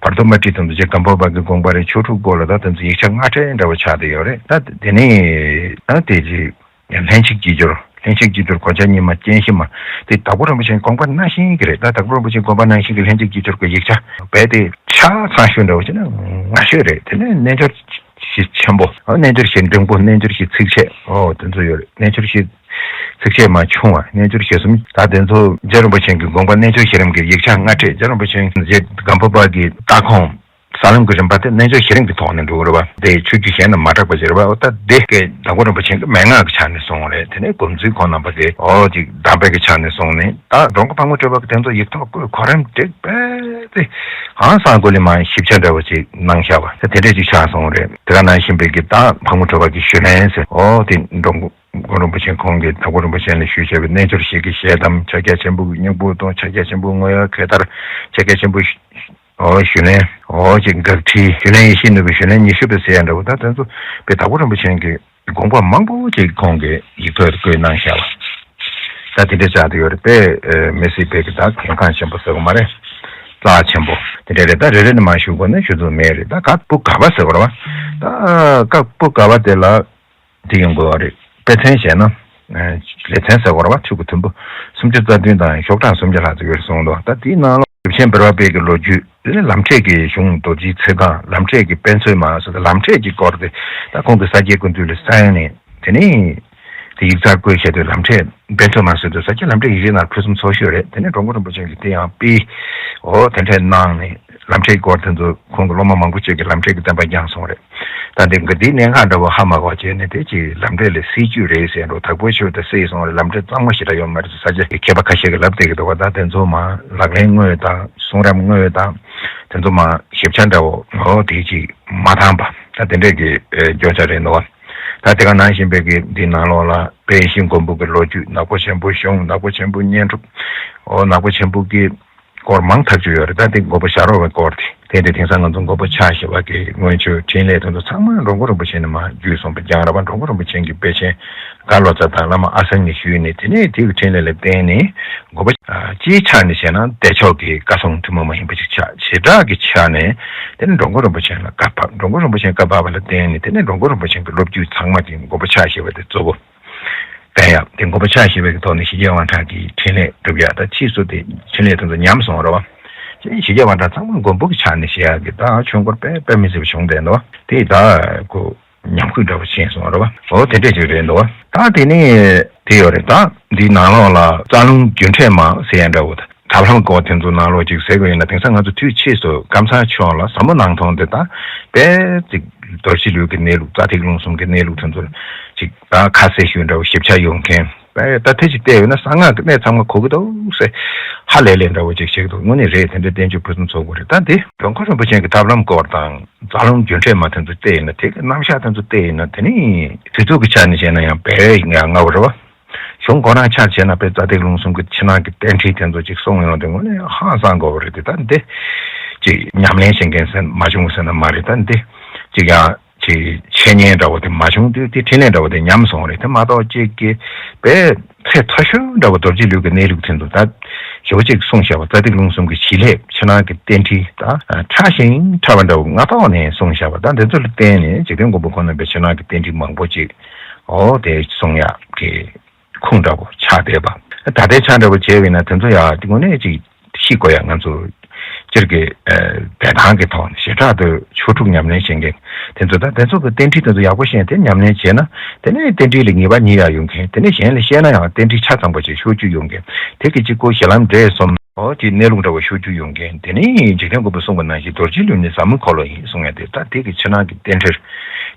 བར་དོ་མ་བྲིས་དང་དུ་རྗེ་སྒམ་པོ་པ་གི་དགོངས་པ་རེད། ཆོས་དྲུག་སྐོར་ལ་ད་དེ་ཚོ་ཡིག་ཆ་སྔ་གྲས་འདྲ་བོ་ཆགས་བསྡད་ཡོད་རེད། ད་དེ་ནས་ཨ་དེ་རྗེས་ལྷན་ཅིག་དགྱེས་སྦྱོར། ལྷན་ཅིག་དགྱེས་སྦྱོར་གོ་ཆ་སྙིགས་མ་སྐྱེ་ཤི་མ། དེ་དྭགས་པོ་རིན་པོ་ཆེའི་དགོངས་པ་ནང་བཞིན་གྱི་རེད། ད་དྭགས་པོ་རིན་པོ་ཆེའི་དགོངས་པ་ནང་བཞིན་གྱི་ལྷན་ཅིག་དགྱེས་སྦྱོར་གྱི་ཡིག་ཆ་རྦད་དེ་ཆ་ཚང་ཤོས་འདྲ་བོ་བྱས་ན་སྔ་ཤོས་རེད། དེ་ནས་རྣལ་འབྱོར་བཞི་ཆེན་པོ། ཨ་རྣལ་འབྱོར་བཞི་འབྲིང་པོ། རྣལ་འབྱོར་བཞི་ཚིགས་བཅད། ཨོ་དེ་ཚོ་ཡོད་རེད། རྣལ་འབྱོར་བཞི་ཚིགས་བཅད་མ་ཆུང་བ། རྣལ་འབྱོར་བཞི་གསུམ། ད་དེ་ཚོ་རྗེ་རིན་པོ་ཆེ་གི་དགོངས་པ་རྣལ་འབྱོར་བཞི་རིམ་གྱི་ཡིག་ཆ་སྔ་གྲས། རྗེ་རིན་པོ་ཆེ་རྗེ་སྒམ་པོ་པ་གི་ལྟ་ཁུངས། ས་ལམ་གྱི་རིམ་པ་དེ་རྣལ་འབྱོར་ཤེས་རིག་གི་ཐོག་ནས་འགྲོ་གི་རེད་བ། དེ་ཆོས་བརྒྱུད་གཞན་དང་མ་འདྲ་བ་ཞིག་རེད་བ། ད་དེ་གི་དྭགས་པོ་རིན་པོ་ཆེ་གི་མན་ངག་གི་ཆ་ནས་སོང་རེད། དེ་ནས་སྒོམ་ཚུལ་ཁོང་རྣམ་པ་དེ་ཨོ་ཅིག་གདམས་པའི་གི་ཆ་ནས་སོང་ནས། ད་འགྲོ་མགོན་ཕག་མོ་གྲུ་པ་གི་དེ་ཚོ་ཡིག་ཐོག་བཀོད་གོ་རིམ་བསྒྲིགས་པས་དེ་ཧང་སང་སྒོ་ལས་མ་ཞིབ་ཆ་འདྲ་བོ་ཅིག་གནང་བཞག་པ་དེ་དེ་འདྲས་ཅིག་ཆགས་སོང་རེད། དེ་ག་ནང་བཞིན་པའི་གི་ད་ཕག་མོ་གྲུ་པ་གི་ཞུས་ལན་ཟེར། ཨོ་དེ་འགྲོ་མགོན་རིན་པོ་ཆེ་ཁོང་གིས་དྭགས་པོ་རིན་པོ་ཆེ་ལ་ཞུས་བྱས་པའི་རྣལ་འབྱོར་ཞིག་གི་ཞལ་གདམས། ཕྱག་རྒྱ་ཆེན་པོ་གི་སྙིང་པོ་དང་། ཕྱག་རྒྱ་ཆེན་པོ་བསྔོ་བའི་གོས་དར། ཕྱག་རྒྱ་ཆེན་པོ་ཨོ་ཞུས་ལན། ཨོ་ཅིག་དགག་ཁྲིད། ཞུས་ལན་ཡེ་ཤེས་ནོར་བུའི་ཞུས་ལན་ཉི་ཤུ་པ་ཟེར་ཡ་འདྲ་བོ། ད་དེ་ཚོ་དཔེ་དྭགས་པོ་རིན་པོ་ཆེ་གི་དགོངས་པ་མང་པོ་ཅིག་ཁོང་གིས་ཡིག་ཐོག་ཏུ་བཀོད་གནང་བཞག་པ། ད་དེ་འདྲ་ཆགས་བསྡད་ཡོད་རེད། དཔེ་མི་སྲིད་པའི་གི་ད་གལ་འགངས་ཆེན་པོ་ཟེར་བ་མ་རེད། རྩ་ཆེན་པོ་དེ་འདྲ་རེད། ད་རེ་རེ་ནས་མར་ཞུ་དགོས་ན་ཞུ་ཐུབ་མེད་རེད། ད་ཀ་སྤུ་ག་པ་ཟེར་བ་རེད་བ། ད་ཀ་སྤུ་ག་པ་དེ་ལ། དེ་ཡིན་དགོས་པ་རེད། དཔེ་མཚོན་བྱས་ན། ཨ་ལེ་ཚན་ཟེར་བ་རེད་བ། ཆུ་གི་དུམ་བུ་སུམ་ཅུ་རྩ་བདུན་དང་ཤོག་གྲངས་སུམ་བརྒྱ་ལྷག་ཙམ་ཡོད་རེད་གསུངས་འདུག་ད་དེའི་ནང་ལ་ཡིབ་ཆེན་བེར་པ་དཔལ་གྱི་ལོ་རྒྱུས། དེ་ནས་ལམ་འབྲས་ཀྱི་གཞུང་རྡོ་རྗེའི་ཚིག་རྐང་། ལམ་འབྲས་ཀྱི་དཔེ་མཚོན་མ་ཟེར་ཏེ་ལམ་འབྲས་ཀྱི་སྐོར་དེ་ད་ཁོང་གིས་ས་སྐྱའི་སྐུ་མདུན་ལ་གསན་ནས། དེ་ནས་དེ་ཡིག་ཚགས་བཀོད་བྱས་ཏེ་ལམ་འབྲས་དཔེ་མཚོན་མ་ཟེར་དུས་ས་སྐྱའི་ལམ་འབྲས་ཡིག་རིགས་ནང་ཕུན་སུམ་ཚོགས་ཤོས་རེད། དེ་ནས་འགྲོ་མགོན་རིན་པོ་ཆེ་གིས་དེ་ཡང་སྤེལ། འོ་དེ་འདྲས་གནང་ནས་ལམ་འབྲས་སྐོར་དེ་ཚོ་ཁོང་གི་སློབ་མ་མང་པོ་ཅིག་གིས་ལམ་འབྲས་ཀྱི་བསྟན་པ་བསྐྱངས་སོང་རེད། ད་འདི་གི་འདིའི་གནད་འགག་འདྲ་བོ་ཧ་མ་གོ་བྱས་ནས་དེ་ཅིག་ལམ་འབྲས་ལ་སྲིད་ཇུས་རེད་ཟེར་འགྲོ། དྭགས་པོའི་ཆོས་དེ་སྲིད་སོང་རེད། ལམ་འབྲས་གཙང་མ་ཞེ་དྲག་ཡོད་མ་རེད་ཟེར་ས་སྐྱ་གི་མཁས་པ་ཁ་ཤས་ཀྱིས་ལབ་བསྡད་ཀྱི་འདུག་བ། ད་དེ་ཚོ་མར་ལག་ལེན་དངོས་དང་གསུང་རབ་དངོས་དང་དེ་ཚོ་མར་ཞིབ་ཆ་འདྲ་བོ་འོ་དེ་ཅིག་མ་བཏང་པ། ད་དེ་འདྲས་ཀྱི་ཨེ་བརྗོད་བྱ་རེད་འདུག་བ། ད་དེ་ག་ནང་བཞིན་པའི་གི་འདི་ནང་ལོགས་ལ་དཔལ་ཡེ་ཤེས་མགོན་པོ་གི་ལོ་རྒྱུས། ནག་པོ་ཆེན་པོའི་གཞུང་། ནག་པོ་ཆེན་པོའི་བསྙེན་སྒྲུབ། འོ་ནག་པོ་ཆེན་པོ་གི་སྐོར་མང་ཐག་ཆོད་ཡོད་རེད། ད་དེ་མགོན་པོ་ཞྭ་རོ་པའི་སྐོར་དེ། དེ་དེ་དེང་སང་ང་ཚོ་མགོན་པོ་ཕྱག་བཞི་པ་གི་མངོན་སྤྱོད་འཕྲིན་ལས་དེ་ཚོ་ཚང་མ་འགྲོ་མགོན་རིན་པོ་ཆེ་ནས་མར་བརྒྱུད་སོང་བ། རྒྱང་རིང་པ་འགྲོ་མགོན་རིན་པོ་ཆེ་གི་དཔེ་ཆེན་མགར་ལོ་ཙཱ་དང་བླ་མ་ཨ་གསར་གཉིས་ཞུས་ནས། དེ་ནས་དེ་གི་འཕྲིན་ལས་ལ་བརྟེན་ནས་མགོན་པོ་ཨ་སྤྱིའི་ཆ་ནས་བཤད་ན་བདེ་མཆོག་གི་བཀའ་སྲུང་ཐུན་མོང་མ་ཡིན་པ་ཞིག་ཆགས། བྱེ་བྲག་གི་ཆ་ནས་དེ་ནས་འགྲོ་མགོན་རིན་པོ་ཆེ་ལ་བཀའ་བབས། འགྲོ་མགོན་རིན་པོ་ཆེ་བཀའ་བབས་པ་ལ་བརྟེན་ནས་དེ་ནས་འགྲོ་མགོན་རིན་པོ་ཆེ་གི་སློབ་བརྒྱུད་ཚང་མ་དེ་མགོན་པོ་ཕྱག་བཞི་པ་དེ་གཙོ་བོ། བསྟན་ཡག་དེ་མགོན་པོ་ཕྱག་བཞི་པའི་གི་ཐོག་ནས་ཞི་རྒྱས་དབང་དྲག་གི་འཕྲིན་ལས་སྒྲུབ་ཡག་ད་ཕྱིས་སུ་དེ་འཕྲིན་ལས་དེ་ཚོ་ཉམས་སོང་བ་རེད་བ། ཞི་རྒྱས་དབང་དྲག་ཚང་མ་མགོན་པོ་གི་ཕྱག་ནས་བཞེས་ཡག་གི་ད་ཆོས་འཁོར་དཔེ་དཔེ་མི་སྲིད་པ་བྱུང་བསྡད་འདུག་དེ་ད་ཁོ་ཉམས་རྒུད་འདྲ་བོ་ཕྱིན་སོང་བ་རེད་བ། འོ་དེ་འདྲས་ཅིག་རེད་འདུག་ད་དེ་ནས་དེ་ཡོད་རེད། ད་འདི་ནང་ལོགས་ལ་རྩ་རླུང་རྒྱུན་འཕྲད་མ་ཟེར་ཡག་འདྲ་བོ་ད། ཐབས་ལམ་སྐོར་དེ་ཚོ་ནང་ལོགས་ཅིག་ཟེར་དགོས་ཡིན་ན། དེང་སང་ང་ཚོ་དུས་ཕྱིས་སུ་ཀམ་ཚང་མཆོག་ལ་ཟབ་མོ་གནང་ཐོག་འདི་དང་དཔེ་ཅིག་རྡོ་རྗེ་ལུས་ཀྱི་གནས་ལུགས། རྩ་ཐིག་རླུང་གསུམ་གྱི་གནས་ལུགས་དེ་ཚོ་ཅིག་ད་ཁ་གསལ་ཞུ་འདྲ་བོ་ཞིབ་ཆ་ཡོང་མཁན། དཔེ་ད་དེ་ཅིག་བལྟས་ཡོད་ན་གསང་སྔགས་ཀྱི་གནད་ཚང་མ་གོ་གི་འདུག་ཟེར་ཧ་ལས་ལས་འདྲ་བོ་ཅིག་བྱེད་ཀྱི་འདུག་དངོས་གནས་རེད། དེ་འདྲའི་བསྟན་བཅོས་ཕུན་སུམ་ཚོགས་པོ་རེད། ད་འདི་འགྲོ་མགོན་རིན་པོ་ཆེ་གི་ཐབས་ལམ་སྐོར་དང་རྩ་རླུང་རྒྱུན་འཕྲད་མ་དེ་ཚོ་བལྟས་ཡིན་ན། དེ་གི་རྣམ་གཞག་དེ་ཚོ་བལྟས་ཡིན་ན། དེ་ནི་དུས་ཚོད་ཀྱི་ཆ་ནས་བཤད་ན་ཡང་དཔེ་ཡང་སྔ་བོ་རེད་བ། གཞུང་ཁོ་རང་ཆ་བྱས་ན་དཔེ་རྩ་ཐིག་རླུང་གསུམ་གྱི་ཕྱི་ནང་གི་རྟེན་འབྲེལ་དེ་ཚོ་ཅིག་གསུངས་ཡོང་དུས་དངོས་གནས་ཧང་སང་དགོས་པ་རེད་དེ། ད་འདི་ཅིག་ཉམས་ལེན་བྱེད་མཁན་ཟེར་མ་བྱུང་ཟེར་ན་མ་རེད། ད་འདི་ཅིག་ཡང་ཅིག་འཆད་ཉན་འདྲ་བོ་དེ་མ་བྱུང་དུས་དེ་འཕྲིན་ལས་འདྲ་བོ་དེ་ཉམས་སོང་རེད། དེ་མ་གཏོགས་ཅིག་གི་དཔེ་ཚད་མཐོ་ཤོས་འདྲ་བོ་རྡོ་རྗེ་ལུས་ཀྱི་གནས་ལུགས་དེ་ཚོ་ད་ཞེ་པོ་ཅིག་གསུངས་བཞག་པ། རྩ་ཐིག་རླུང་གསུམ་གྱི་བྱེད་ལས་ཕྱི་ནང་གི་རྟེན་འབྲེལ་ད་ཕྲ་ཞིང་ཕྲ་བ་འདྲ་བོ་སྔ་ཐོག་ནས་གསུངས་བཞག་པ། ད་འདི་ཚོ་ལ་བརྟེན་ནས་འཇིག་རྟེན་མགོན་པོ་ཁོ་རྣམ་པའི་ཕྱི་ནང་གི་རྟེན་འབྲེལ་མང་པོ་ཅིག་ཨོ་དེ་གསུང་ཡག་གི་ཁུངས་འདྲ་བོ་ཆགས་བསྡད་པ། ད་ལྟའི་ཆ་འདྲ་བོ་བྱས་པ་ཡིན་ན་དེ་ཚོ་ཡང་དངོས་གནས་ཅིག་ཤེས་དགོས་ཡ། ང་ཚོ་སྤྱིར་གྱི་ཨ་བདེན་ཐང་གི་ཐོག་ནས་ཞེ་དྲག་ཏུ་ཆོས་དྲུག་ཉམས་ལེན་བྱེད་མཁན་དེ་ཚོ། ད་དེ་ཚོ་གི་རྟེན་འབྲེལ་དེ་ཚོ་ཡག་པོ་ཤེས། དེ་ཉམས་ལེན་བྱས་ན་དེ་ནས་རྟེན་འབྲེལ་ལ་ངེས་པ་རྙེད་ཡ་ཡོང་མཁན། དེ་ནས་གཞན་ལ་བཤད་ན་ཡང་རྟེན་འབྲེལ་ཆ་ཚང་པོ་ཅིག་ཤོད་རྒྱུ་ཡོང་མཁན། དེ་གི་གཅིག་པོ་གཞི་ལམ་འབྲས་གསུམ། ཨོ་དེ་གནས་ལུགས་འདྲ་བོ་ཤོད་རྒྱུ་ཡོང་མཁན། དེ་ནས་འཇིག་རྟེན་མགོན་པོས་གསུངས་པ་ནང་བཞིན་རྡོ་རྗེ་ལུས་ནི་ཟབ་མོའི་འཁོར་ལོ་ཡིན་གསུངས་ཡ་དེ། ད་དེ་གི་ཕྱི་ནང་གི་རྟེན་འབྲེལ།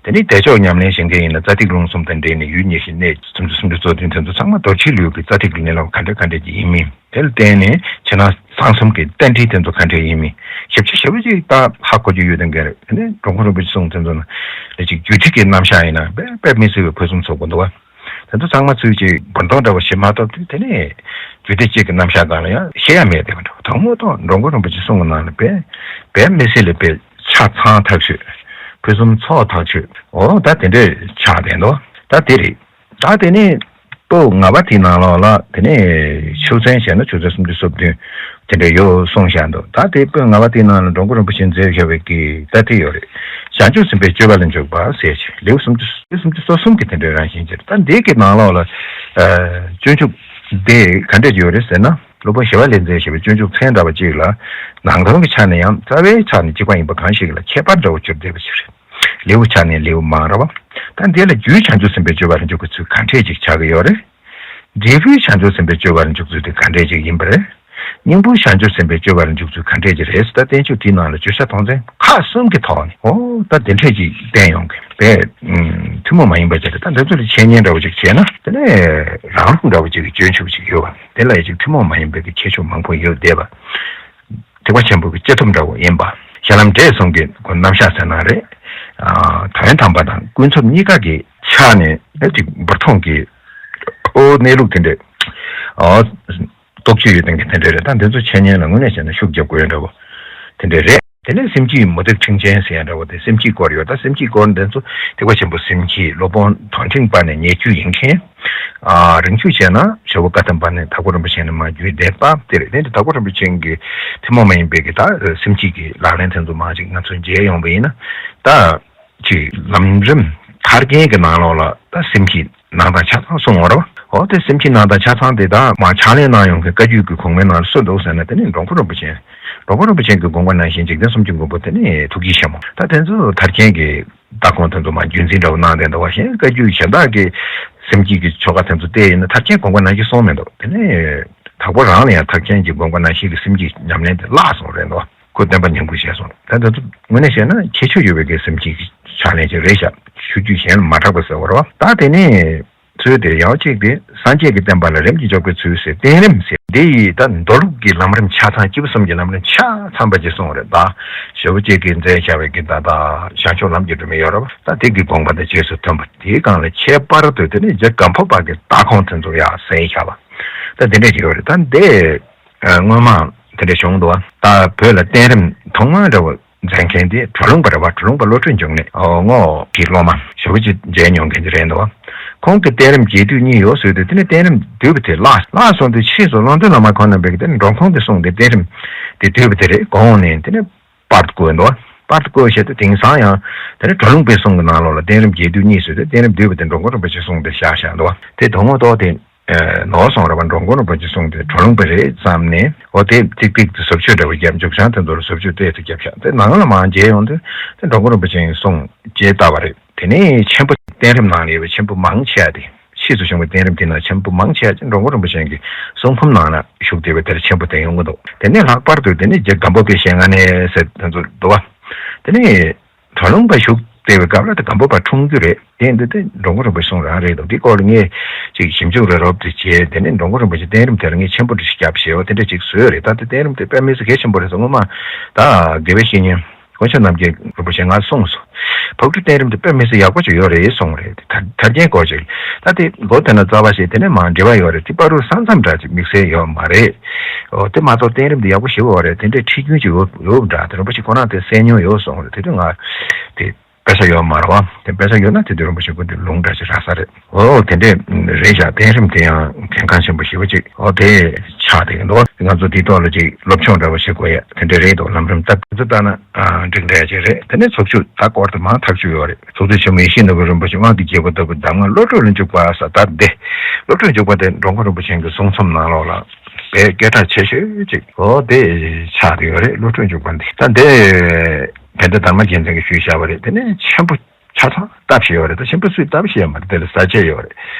དེ་ནས་བདེ་མཆོག་ཉམས་ལེན་བྱེད་མཁན་ཡིན་ན་རྩ་ཐིག་རླུང་གསུམ་དང་འབྲེལ་ནས་ཡུལ་ཉེར་བཞི་གནས་སུམ་ཅུ་སོ་བདུན་དེ་ཚོ་ཚང་མ་རྡོ་རྗེ་ལུས་ཀྱི་རྩ་ཐིག་གི་གནས་ལུགས་ག་འདྲ་ག་འདྲ་ཅིག་ཡིན་མིན། དེ་ལ་བརྟེན་ནས་ཕྱི་ནང་གསང་གསུམ་གྱི་རྟེན་འབྲེལ་དེ་ཚོ་ག་འདྲ་ཡིན་མིན་ཞིབ་ཆ་ཞེ་པོ་ཅིག་ད་ཧ་གོ་རྒྱུ་ཡོད་དེ་འགའ་རེ། དེ་ནས་འགྲོ་མགོན་རིན་པོ་ཆེ་གསུངས་དེ་ཚོ་ནང་ལ་ཅིག་རྒྱུད་སྡེ་གི་རྣམ་གཞག་ཡིན་ན་དཔེ་དཔེ་མི་སྲིད་པའི་ཕུན་སུམ་ཚོགས་པོ་འདུག་བ། དེ་ཚོ་ཚང་མ་ཚུལ་གྱིས་བུན་ཐོག་འདྲ་བོ་ཞིག་མ་གཏོགས་དུས། དེ་ནས་རྒྱུད་སྡེ་གཅིག་གི་རྣམ་གཞག་སྒང་ལ་ཡང་བཤད་ཡ་མེད་དེ་འདྲ་བོ། དང་པོ་ཐོག་འགྲོ་མགོན་རིན་པོ་ཆེ་གསུང་གི་ནང་ལ་དཔེ་དཔེ་མི་སྲིད་ལ་དཔེ་ཆ་ཚང་ཐག་ཆོད། ཕུན་སུམ་ཚོགས་ཐག་ཆོད། འོ་ད་དེ་འདྲས་ཆགས་བསྡད་འདུག་ད་དེ་རེད། ད་དེ་ནས་པོད་ལྔ་པ་དེའི་ནང་ལོགས་ལ་དེ་ནས་ཆོས་ཚན་བྱས་ན་ཆོས་ཚན་སུམ་ཅུ་སོ་བདུན་དེ་འདྲ་ཡོད་གསུངས་བཞག་འདུག་ད་དེ་པོད་ལྔ་པ་དེའི་ནང་ལ་འགྲོ་མགོན་རིན་པོ་ཆེས་མཛད་བཞག་པའི་གི་ད་དེ་ཡོད་རེད། བྱང་ཆུབ་སེམས་དཔའི་སྤྱོད་པ་ལ་འཇུག་པ་ཟེར་ཅིག་ལེའུ་སུམ་ཅུ་སུམ་ཅུ་སོ་གསུམ་གྱི་དེ་འདྲའི་རང་བཞིན་ཅིག་ད་འདི་གི་ནང་ལོགས་ལ་ཨ་སྤྱོད་འཇུག་དེ་ག་འདྲས་ཅིག་ཡོད་རེད་ཟེར་ན། སློབ་དཔོན་ཞི་བ་ལྷས་མཛད་བཞག་པའི་སྤྱོད་འཇུག་ཚན་འདྲ་བ་ཅིག་ལ་ནང་དོན་གྱི་ཆ་ནས་ཡང་རྩ་བའི་ཆ་ནས་གཅིག་པ་ཡིན་པ་གང་ཞིག་ལ་ཁྱད་པར་འདྲ་བོ་གྱུར་བསྡད་པ་ཞིག་རེད། ལེའུ་ཆ་ནས་ལེའུ་མང་ར་བ། ད་འདི་ལ་རྒྱུའི་བྱང་ཆུབ་སེམས་དཔའི་སྤྱོད་པ་ལ་འཇུག་པའི་ཚུལ་ག་འདྲས་ཅིག་ཆགས་ཀྱི་ཡོད་རེད། འབྲས་བུའི་བྱང་ཆུབ་སེམས་དཔའི་སྤྱོད་པ་ལ་འཇུག་ཚུལ་དེ་ག་འདྲས་ཅིག་ཡིན་པ་རེད། སྙིང་པོ་བྱང་ཆུབ་སེམས་དཔའི་སྤྱོད་པ་ལ་འཇུག་ཚུལ་ག་འདྲས་ཀྱི་རེད་ཟེར། ད་བསྟན་བཅོས་དེའི་ནང་ལ་བརྗོད་བྱ་དོན་ཚན་ཁག་གསུམ་གྱི་ཐོག་ནས་ཨོ་ད་དེ་འདྲས་ཀྱི་བསྟན་ཡོང་གི་བས། ཐུན་མོང་མ་ཡིན་པ་ཅིག་རེད། ད་འདི་ཚོ་ལ་འཆད་ཉན་འདྲ་བོ་ཅིག་བྱས་ན་དེ་ནས་རང་ལུགས་འདྲ་བོ་ཅིག་གི་སྤྱོད་འཇུག་ཅིག་ཡོད་པ། དེ་ལ་ཡང་ཅིག་ཐུན་མོང་མ་ཡིན་པའི་གི་ཁྱད་ཆོས་མང་པོ་ཡོད་བསྡད་པ། ཐེག་པ་ཆེན་པོའི་གི་སྤྱི་ཐོབ་འདྲ་བོ་ཡིན་པ། ཞྭ་ལམ་འབྲས་གསུམ་གྱི་གོ་རྣམ་གཞག་ཟེར་ན་རེད། དོན་དམ་པ་དང་ཀུན་རྫོབ་གཉིས་ཀ་གི་ཆ་ནས་ཨེ་ཅིག་འབུར་ཐོན་གྱི་ཨོ་གནས་ལུགས་དེ་འདྲས། ཨོ། རྟོགས་བཅས་ཡོད་མཁན་གྱི་དེ་འདྲས་རེད། ད་འདི་ཚོ་འཆད་ཉན་ལ་དངོས་གནས་བྱས་ན་ཤུགས་རྒྱབ་དགོས་ཡ་འདྲ་བོ་དེ་འདྲས་རེད། དེ་ནས་སེམས་བསྐྱེད་མུ་སྟེགས་ཕྲེང་ཅན་ཟེར་ཡ་འདྲ་བོ་དེ་སེམས་བསྐྱེད་སྐོར་ཡོད། ད་སེམས་བསྐྱེད་སྐོར་འདི་ཚོ་ཐེག་པ་ཆེན་པོ་སེམས་བསྐྱེད་སློབ་དཔོན་དོན་ཕྲེང་པ་ནས་ཉེ་བརྒྱུད་ཡིན་མཁན། ཨ་རིང་བརྒྱུད་བྱས་ན་ཞྭ་བོ་བཀའ་ཐམ་པ་ནས་དྭགས་པོ་རིན་པོ་ཆེ་ནས་མར་བརྒྱུད་བསྡད་པ་དེ་རེད། དེ་འདྲ་དྭགས་པོ་རིན་པོ་ཆེ་གི་ཐུན་མོང་མ་ཡིན་པའི་གི་ད་སེམས་བསྐྱེད་ཀྱི་ལག་ལེན་དེ་ཚོ་མང་ཅིག་ང་ཚོ་མཇལ་ཡོང་བ་ཡིན་ན་ད། ཅིག་ལམ་རིམ་མཐར་འཁྱོལ་གྱི་ནང་ལོགས་ལ་ད་སེམས་བསྐྱེད་ནང་དང་ཆ་ཚང་གསུངས་པ་རེད་བ། འོ་དེ་སེམས་བསྐྱེད་ནང་དང་ཆ་ཚང་དེ་དག་མར་ཕྱག་ལེན་གནང་ཡོང་མཁན་བཀའ་བརྒྱུད་ཀྱི་གོང་མའི་ནང་ལ་སུ་འདུག་ཟེར་ན་དེ་ནི་འགྲོ་མགོན་རིན་པོ་ཆེ། འགྲོ་མགོན་རིན་པོ་ཆེ་གི་དགོངས་པ་ནང་བཞིན་འཇིག་རྟེན་གསུམ་གྱི་མགོན་པོ་དེ་ནི་ཐུགས་རྗེ་ཆེན་པོ། ད་དེ་ཚོ་མཐར་འཁྱོལ་གྱི་ད་ཁོང་དེ་ཚོ་མར་རྒྱུན་འཛིན་འདྲ་བོ་གནང་བསྡད་འདུག་པ། གཞན་བཀའ་བརྒྱུད་གཞན་དག་གི་སེམས་བསྐྱེད་ཀྱི་ཆོ་ག་དེ་ཚོ་བལྟས་ཡིན་ན་མཐར་འཁྱོལ་དགོངས་པ་ནང་བཞིན་གསུངས་མི་འདུག་དེ་ནི་དྭགས་པོ་རང་ལ་ཡང་མཐར་འཁྱོལ་གྱི་དགོངས་པ་ནང་བཞིན་གྱི་སེམས་བསྐྱེད་ཉམས་ལེན་དེ་བརླག་སོང་རེད་འདུག་ཁོས་བསྟན་པ་ཉམས་རྒུད་བྱས་སོང་། ད་དེ་ཚོ་དངོས་གནས་བཤད་ན་ཁྱད་ཆོས་ཡོད་པའི་གི་སེམས་བསྐྱེད་ཀྱི་ཕྱག་ལེན་ཅིག་རེད་ཤག་ཆོས་བརྒྱུད་གཞན་ལ་མ་གྲགས་པ་ཟེར་བ་རེད་བ། ད་དེ་ནས་ཚུལ་དེ་ཡང་གཅིག་དེ་སངས་རྒྱས་ཀྱི་བསྟན་པ་ལ་རིམ་གྱིས་འཇུག་པའི་ཚུལ་ཟེར། བསྟན་རིམ་ཟེར་འདི་ཡི་ད་མདོ་ལུགས་ཀྱི་ལམ་རིམ་ཆ་ཚང་སྐྱེས་བུ་གསུམ་གྱི་ལམ་རིམ་ཆ་ཚང་པ་ཅིག་གསུངས་རེད། ད་ཞྭ་བོ་སྐྱེས་ཀྱིས་མཛད་བཞག་པའི་གི་ད་ད་བྱང་ཕྱོགས་ལམ་གྱི་སྒྲོན་མེ་ཡོད་རེད་བ། ད་དེ་གི་དགོངས་པ་དང་རྗེས་སུ་མཐུན་པ་དེའི་སྒང་ལ་ཁྱད་པར་དུ་དེ་ནི་རྗེ་སྒམ་པོ་པ་གི་ད་ཁོང་དེ་ཚོ་ཡག་ཟེར་བཞག་པ། ད་དེ་འདྲ་ཅིག་ཡོད་རེད། ད་འདི། སྔོན་མ་དེ་འདྲ་བྱུང་འདུག་ད་བོད་ལ་བསྟན་རིམ་ཐོག་མ་འདྲ་བོ་མཛད་མཁན་དེ་གྲོ་ལུང་པ་རེད་བ། གྲོ་ལུང་པ་བློ་གྲོས་འབྱུང་གནས་ངོ་གི་སློབ་མ་ཞེ་པོ་ཅིག་མཇལ་མྱོང་མཁན་ཅིག་རེད་འདུག་ཁོང་གིས་བསྟན་རིམ་རྒྱས་བསྡུས་གཉིས་ཡོད་ཟེར་དུས་དེ་ནས་བསྟན་རིམ་བསྡུས་པ་དེ་བརླག་བརླག་སོང་དུས་ཕྱིས་སུ་ཀློང་རྡོལ་བླ་མ་ཁོང་རྣམ་པས་དེ་ནས་འགྲོ་མགོན་ཁོང་གི་གསུང་དེ་བསྟན་རིམ་དེ་བསྡུས་པ་དེ་རེད། གོང་ནས་དེ་ནས་པར་དུ་བཀོད་འདུག་པར་དུ་བཀོད་བྱས་ཏེ་དེང་སང་ཡང་དེ་ནས་གྲོ་ལུང་པའི་གསུང་གི་ནང་ལོགས་ལ་བསྟན་རིམ་རྒྱས་བསྡུས་གཉིས་ཟེར་ཏེ་བསྟན་རིམ་བསྡུས་པ་དེ་འགྲོ་མགོན་རིན་པོ་ཆེའི་གསུང་དེ་བཞག་བཞག་འདུག་དེ་དོན་ངོ་ཐོག་དེ། ནོར་སོང་རེད་བ། འགྲོ་མགོན་རིན་པོ་ཆེ་གསུང་དེ་གྲོ་ལུང་པ་རེད་བསམ་ནས་འོ་དེ་ཏིག་ཏིག་ཏུ་བཟོ་བཅོས་འདྲ་བོ་བརྒྱབ། འཇུག་བྱང་དེ་ཚོ་ལ་བཟོ་བཅོས་ཏོག་ཙམ་བརྒྱབ་ཤག་དེ་ནང་ལ་མར་མཇལ་ཡོང་དུས་དེ་འགྲོ་མགོན་རིན་པོ་ཆེའི་གསུང་ཅེས་ལྟ་བ་རེད། དེ་ནས་ཆེན་པོ་བསྟན་རིམ་ནང་ལ་ཡོད་པའི་ཆེན་པོ་མང་ཆེ་བ་དེ་ཕྱིས་སུ་བྱུང་བའི་བསྟན་རིམ་དེ་ནང་ཆེན་པོ་མང་ཆེ་བ་དེ་འགྲོ་མགོན་རིན་པོ་ཆེ་གི་གསུང་འབུམ་ནང་ན་བཞུགས་བསྡད་པའི་དེར་ཆེན་པོ་དེ་ཡོང་གི་འདུག་དེ་ནས་ལྷག་པར་དུ་དེ་ནས་རྗེ་སྒམ་པོ་པའི་ཞལ་སྔ་ནས་ཟེར་དེ་ཚོ་འདུག་བ། དེ་ནས། གྲོ་ལུང་པ་བཞུགས་བསྡད་པའི་སྐབས་ལ་དེ་སྒམ་པོ་པ་འཁྲུངས་རྒྱུ་རེད། དེ་འདི་དེ་འགྲོ་མགོན་རིན་པོ་ཆེ་གསུང་རང་རེད་འདུག་འདི་སྐོར་ལ་ངས་ཅིག་ཞིབ་འཇུག་རེ་རོབ་ཏུ་བྱས། དེ་ནས་འགྲོ་མགོན་རིན་པོ་ཆེ་བསྟན་རིམ་དེ་ལ་ངས་མཆན་བུ་འདྲ་ཞིག་བརྒྱབ་ཞེས་པ་དེ་འདྲ་ཅིག་བཟོས་རེད། ད་དེ་བསྟན་རིམ་དེ་དཔེ་མི་སྲིད་གལ་ཆེན་པོ་རེད་ཟེར། སྔོན་མ་ད་དགེ་བའི་བཤེས་གཉེན་དཀོན་མཆོག་རྣམ་རྒྱལ་རིན་པོ་ཆེ་ང་གསུངས་སོང་། ཕག་གྲུ་བསྟན་རིམ་དེ་དཔེ་མི་སྲིད་ཡག་པོ་ཅིག་ཡོད་རེད་གསུངས་རེད། དེ་ཐར་ཐར་རྒྱན་སྐོར་ཅིག་ད་དེ་མགོ་དེ་ན་རྩ་བ་ཞིག་དེ་ནས་མར་འབྲི་བ་ཡོད་རེད། དེ་བར་དུ་ས་མཚམས་འདྲ་ཅིག་དམིགས་བསལ་ཡོད་མ་རེད། འོ་དེ་མ་གཏོགས་བསྟན་རིམ་དེ་ཡག་པོ་ཞེ་པོ་ཡོད་རེད། དེ་འདྲའི་ཁྲིད་རྒྱུན་ཅིག་ཡོད་ཡོད་འདྲ། དེ་རིན་པོ་ཆེ་ཁོ་རང་དེ་གསན་མྱོང་ཡོད་གསུངས་རེད། དེ་དུས་ང་དེ་དཔེ་ཆ་ཡོད་མ་རེད་བ། དེ་དཔེ་ཆ་ཡོད་ན་དེ་དུས་རིན་པོ་ཆེ་སྐུ་དེ་ལུང་འདྲ་ཞིག་རག་ས་རེད། འོ་དེ་འདྲས་རེད་ཤག་བསྟན་རིམ་དེ་ཡང་གལ་འགངས་ཆེན་པོ་ཞེ་པོ་ཅིག་འོ་དེ་ཆགས་བསྡད་ཀྱི་འདུག་ང་ཚོ་དེའི་ཐོག་ལ་ཅིག་སློབ་སྦྱོང་འདྲ་བོ་བྱེད་དགོས་ཡ་དེ་འདྲས་རེད་འདུག་ལམ་རིམ་ལྟ་དེ་ཚོ་ལྟ་ན་འགྲིག་འདྲ་ཡ་ཅིག་རེད། དེ་ནས་ཚོགས་ཆོས་ད་སྐོར་དུ་མང་ཐག་ཆོད་ཡོད་རེད། ཚོགས་གཙོ་ཆེན་མོ་ཡིད་བཞིན་ནོར་བུ་རིན་པོ་ཆེ་དབང་གི་རྒྱལ་པོ་ལྟ་བུ་གདམས་ངག་བློ་གྲོས་ལ་འཇུག་པ་ཟེར། ད་འདི་བློ་གྲོས་འཇུག་པ་དེ་འགྲོ་མགོན་རིན་པོ་ཆེ་གི་གསུང་རྩོམ་ནང་ལོགས་ལ་དཔེ་སྐད་གྲགས་ཆེ་ཤོས་ཅིག་འོ་དེ་ཆགས་ཀྱི་ཡོད་རེད། བློ་གྲོས་འཇུག་པ་འདི་ད་འདི་བན་དེ་དར་མ་རྒྱལ་མཚན་གྱིས་ཞུས་བཞག་པ་རེད། དེ་ནས་ཆེན་པོ་ཆ་ཚང་ལྟ་བྱས་ཡོད་རེད། ད་ཆེན་པོ་སུས་ལྟ་བྱས་ཡོད་མ་རེད། དེ་ལ་ས་བཅད་ཡོད་རེད།